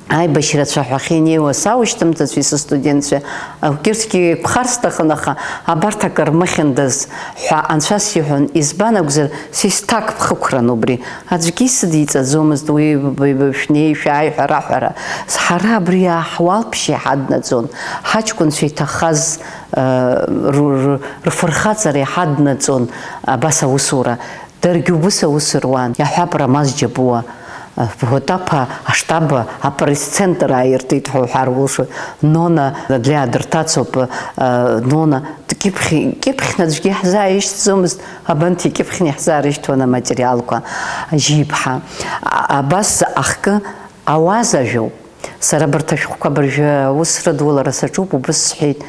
аибашьра ацәаҳәахьы инеиуа саушьҭымҭацәеи сыстудентцәеи, егьырҭгьы еиқәхар сҭахын, аха абарҭ акыр рмыхьындаз ҳәа анцәа сиҳәон. Избан акәзар, сесҭак ԥхықәран убри. Аӡәгьы исыдиҵаӡомызт уи б-, б-, б-, шәнеи, шәааи ҳәа раҳәара. Ҳара абри аҳ-, ҳуалԥшьа иҳаднаҵон. Ҳаҷкәынцәа иҭахаз, э, ру-, ру-, рфырхаҵара иҳаднаҵон абас аусура. Даргьы убыс аус руан. Иаҳҳәап, Рамаз Џьабуа, э, Потапа аштаб апресс-центр ааиртит ҳәа уҳәар улшоит. Нона, Длеа дырҭацоуп, э, Нона, дкьыԥхь-, дкьыԥхьны аӡәгьы иаҳзааишьҭӡомызт. Абанҭ икьыԥхьны иаҳзаарышьҭуан аматериалқәа, Жьиԥҳа. А-, абас ахкы ауазажәоуп. Сара абарҭ ашәҟәқәа абыржәы аус рыдулара саҿуп, убыс сҳәеит,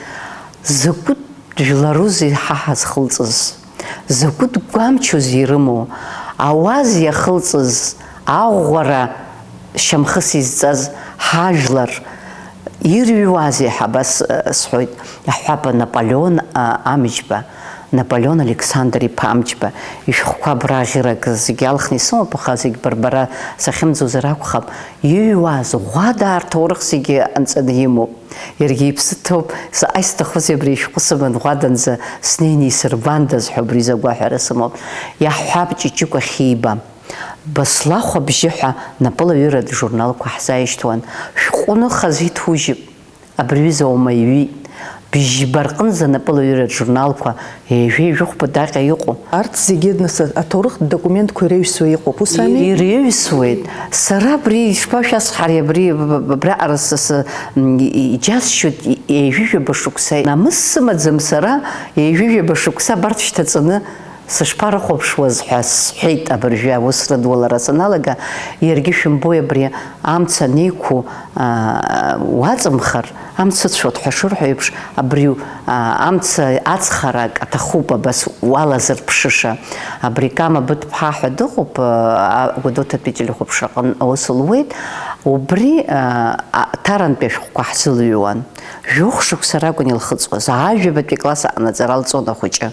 закәытә жәларузеи ҳа ҳазхылҵыз, закәытә гәамчузеи ирымоу, ауаз иахылҵыз аӷәӷәара шьамхыс изҵаз ҳажәлар ирҩуазеи ҳәа абас, э, сҳәоит, иаҳҳәап, Наполеон, а, Амҷба. Наполеон Александр-иԥа Амҷба ишәҟәқәа абра ӷьырак зегьы алхны исымоуп, аха зегь бырбара сахьымӡозар акәхап, иҩуаз ӷәада арҭ аурых зегьы анҵаны имоуп. Иаргьы иԥсы ҭоуп, заҟа исҭахузеи абри ишәҟәы сыман ӷәаданӡа снеины исырбандаз ҳәа убри изы агәаҳәара сымоуп. Иаҳҳәап, Ҷыҷыкәа Хьиба, Баслахә абжьы ҳәа напылаҩыратә журналқәа ҳзааишьҭуан, шәҟәны хазы иҭужьып. Абри аҩыза уама иҩит. Бжьба рҟынӡа напылаҩыратә журналқәа ҩажәи жәохәба даҟьа иҟоу. Арҭ зегьы, нас, аҭоурыхтә документқәа иреиҩсуа иҟоуп, ус ами? Иреиҩсуеит. Сара абри ишԥашәасҳари, абри б-, б-, абраҟара са, са, м, и-, и-, иџьасшьоит, и-, ҩажәижәаба шықәса. Намыс сымаӡам сара, ҩажәижәаба шықәса абарҭ шьҭаҵаны сышԥарыхәаԥшуаз ҳәа сҳәеит абыржәы аус рыдулара саналага, иаргьы шәымбои абри амца анеиқәу, аа, уаҵымхар, амца ыцәоит ҳәа шырҳәо еиԥш, абри, аа, амца ацхарак аҭахуп абас уалазырԥшыша. Абри Кама Быҭәԥҳа ҳәа дыҟоуп, аа, Гәдоуҭатәи ателехәаԥшраҟны аус луеит. Убри, аа, а-, Ҭарантәи ашәҟәқәа ҳзылҩуан. Жәохә шықәса ракәын илхыҵуаз, аажәабатәи класс аҟны аҵара лҵон ахәыҷы.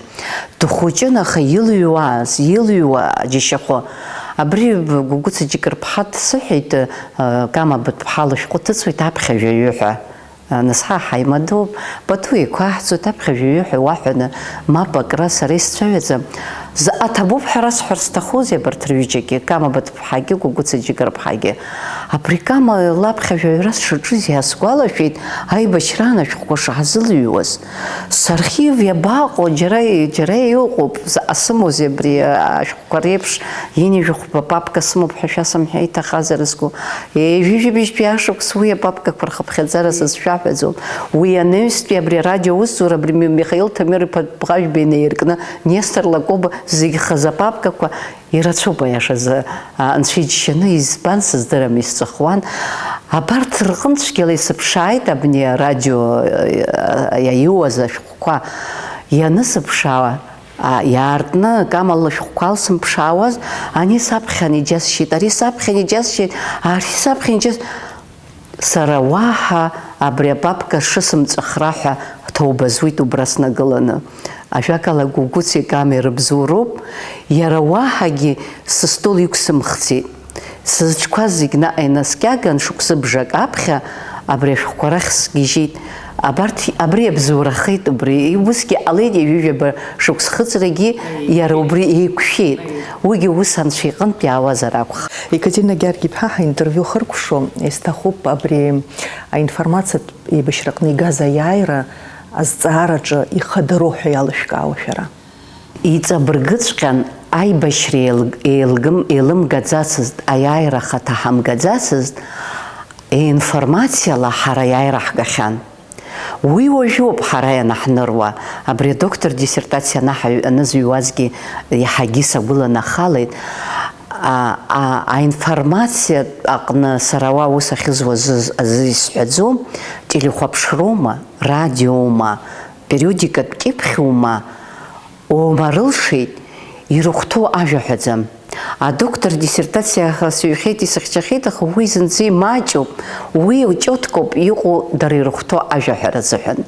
Дхәыҷын, аха илыҩуаз, илыҩуа џьашьахәы. Абри Гәыгәыца Џьыкырԥҳа дсыҳәеит, э, Кама Быҭәԥҳа лышәҟәы ҭыҵуеит аԥхьажәаҩы ҳәа. Э, нас ҳа ҳаимадоуп, пату еиқәаҳҵоит, аԥхьажәаҩы ҳәа уаҳәаны, мап акра сара исцәаҩаӡам. Заҟа ҭабуп ҳәа расҳәар сҭахузеи абарҭ рҩыџьагьы, Кама Быҭәԥҳагьы, Гәыгәыца Џьыкырԥҳагьы. Абри Кама лаԥхьажәаҩра сшаҿыз иаасгәалашәеит аибашьраан ашәҟәқәа шаҳзылҩуаз. Сархив иабаҟоу, џьара, џьара иҟоуп, заҟа сымоузеи абри ашәҟәқәа реиԥш, ҩынҩажәи хәба папка сымоуп ҳәа шәасымҳәеи, иҭахазар сгәы. Ҩажәижәабжьтәи ашықәс уи апапкақәа рхыԥхьаӡара сызшәаҳәаӡом. Уи анаҩстәи абри арадио аусзура абри Ми-, Михаил Ҭамыр-иԥа Бӷажәба инаиркны, Нестор Лакоба зегь хазы апапкақәа ирацәоуп, аиашазы, а, анцәа иџьшьаны, избан, сыздырам, исҵәахуан. Абарҭ рҟынтә цәгьала исыԥшааит абни арадио, а, иаиуаз ашәҟәқәа. Ианысыԥшаауа, А, иаартны акама лышәҟәқәа алсымԥшаауаз, ани саԥхьан иџьасшьеит, ари саԥхьан иџьасшьеит, ари саԥхьан иџьас-, сара уаҳа абри апапка шысымҵәахра ҳәа ҭоуба зуит убра снагыланы. Ажәакала, Гәыгәыци Камеи рыбзоуроуп, иара уаҳагьы сыстол иқәсымхӡеит. Сызҿқәаз зегь наҟ инаскьаган, шықәсыбжак аԥхьа абри ашәҟәқәа рахь сгьежьит. Абарҭ, абри иабзоурахеит, убри, усгьы ҟалеит ҩажәижәаба шықәс хыҵрагьы иара убри еиқәшәеит. Уигьы ус анцәа иҟынтә иаауазар акәхап. Екатерина Георги-иԥҳа, ҳаинтервиу хыркәшо, исҭахуп абри аинформациатә еибашьраҟны игаз аиааира азҵаараҿы ихадароу ҳәа иалышәкаауа шәара? Иҵабыргыҵәҟьан аибашьра еил-, еилгым-, еилымгаӡацызт, аиааира ахаҭа ҳамгаӡацызт, информациала ҳара аиааира ҳгахьан. Уи уажәоуп ҳара ианаҳныруа, абри адоктор диссертациа анаҳаҩ-, анызҩуазгьы иаҳагьы сагәыланахалеит. А, а, аинформациа аҟны сара уа ус ахьызуа азы, азы исҳәаӡом, телехәаԥшроума, радиоума, периодикатә кьыԥхьума, Ома рылшеит, ирыхәҭоу ажәа ҳәаӡам. Адоктор диссертациа сыҩхьеит, исыхьчахьеит, аха уи зынӡа имаҷуп, уи ҷоҭкоуп иҟоу дара ирыхәҭоу ажәа ҳәара азыҳәан.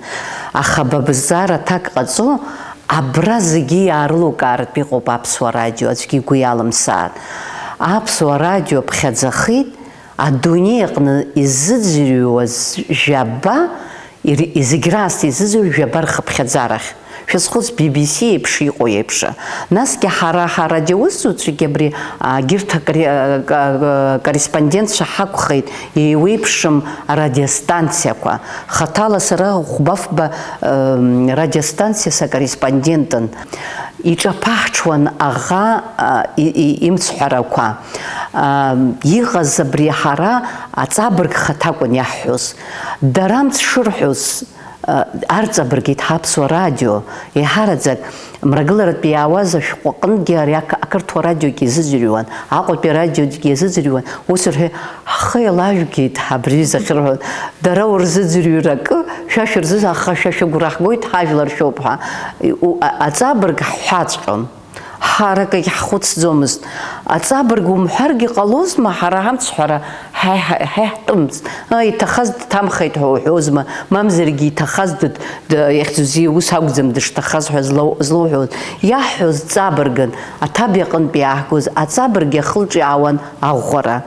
Аха ба бызҵаара аҭак ҟаҵо, абра зегьы иаарылукаартә иҟоуп Аԥсуа радио, аӡәгьы игәы иалымсааит. Аԥсуа радио ԥхьаӡахеит, Адунеи аҟны изыӡырҩуаз жәаба, ир-, зегь раасҭа изыӡырҩуа жәаба рхыԥхьаӡарахь. Шәазхәыц, би би си еиԥш иҟоу еиԥш. Насгьы ҳара, ҳарадиоусзуҩцәагьы абри, а, егьырҭ акри-, а, ка-, а, корреспондентцәа ҳакәхеит, еиуеиԥшым арадиостанциақәа. Хаҭала сара хәба-фба, м, радиостанциа сакорреспондентын. Иҿаԥаҳҽуан аӷа, а, и-, и-, имцҳәарақәа. А, иҟаз абри ҳара аҵабырг хаҭа акәын иаҳҳәоз. Дара амц шырҳәоз, а, арҵабыргит ҳаԥсуа радио. Еиҳараӡак, мрагыларатәи иаауаз ашәҟәы аҟынгьы ари ақы-, ақырҭуа радиогьы иазыӡырҩуан, Аҟәатәи арадиогьы иазыӡырҩуан. Ус рҳәеит, ҳхы еилажәгеит, абри захьырҳәо, дара урзыӡырҩыр акы, шәа шәырзыз-, аха шәа шәыгәра ҳгоит, ҳажәлар шәоуп ҳәа. У-, а-, аҵабырг ҳҳәаҵәҟьон. Ҳара акгьы ҳхәыцӡомызт. Аҵабырг умҳәаргьы ҟалозма, ҳара ҳамцҳәара ҳа-, ҳа-, ҳа иаҳтәымызт. А, иҭахаз дҭамхеит ҳәа уҳәозма, мамзаргьы иҭахаз дыд-, д-, ихьӡузеи, ус акәӡам дышҭахаз ҳәа злоу-, злоуҳәоз. Иаҳҳәоз ҵабыргын, аҭаб иаҟынтә иааҳгоз аҵабырг иахылҿиаауан аӷәӷәара.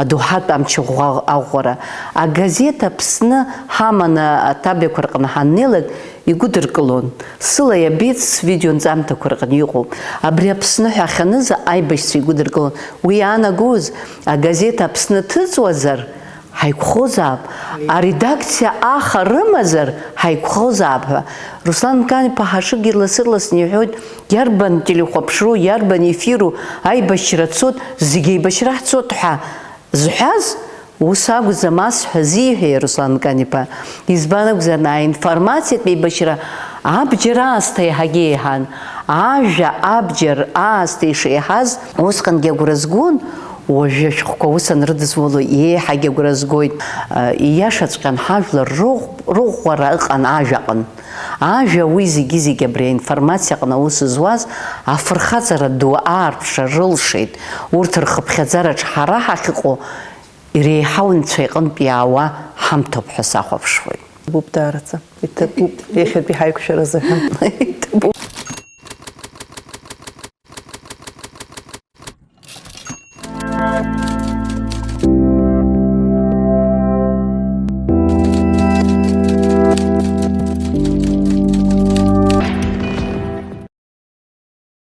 Адоуҳатә амч ӷәӷәа-, аӷәӷәара. Агазеҭ Аԥсны ҳаманы аҭабиақәа рҟны ҳаннеилак, игәыдыркылон. Сыла иабеит свидеонҵамҭақәа рҟны иҟоуп. Абри Аԥсны ҳәа ахьаныз аибашьцәа игәыдыркылон. Уи иаанагоз, агазеҭ Аԥсны ҭыҵуазар, ҳаиқәхозаап. Аредакциа аха рымазар, ҳаиқәхозаап ҳәа. Руслан Мкан-иԥа Ҳашыг ирлас-ырласны иҳәоит, иарбан телехәаԥшроу, иарбан ефиру аибашьра цоит, зегь еибашьра ҳцоит ҳәа зҳәаз, ус акәӡам, ас ҳәа зиҳәеи, Руслан Мкан-иԥа? Избан акәзар, аинформациатә еибашьра абџьар аасҭа еиҳагьы еиҳан, ажәа абџьар аасҭа ишеиҳаз, усҟангьы агәра згон, уажәы ашәҟәқәа ус анрыдызуло еиҳагьы агәра згоит. Ииашаҵәҟьан ҳажәлар рыӷ-, рыӷәӷәара ыҟан ажәаҟын. Ажәа уи зегьы-зегьы абри аинформациаҟны аус зуаз афырхаҵара ду аарԥшра рылшеит. Урҭ рхыԥхьаӡараҿ ҳара ҳахьыҟоу иреиҳау Анцәа иҟынтә иаауа ҳамҭоуп ҳәа сахәаԥшуеит. Иҭабуп даараӡа. Иҭабуп, иахьатәи ҳаиқәшәара азыҳәан. Иҭабуп.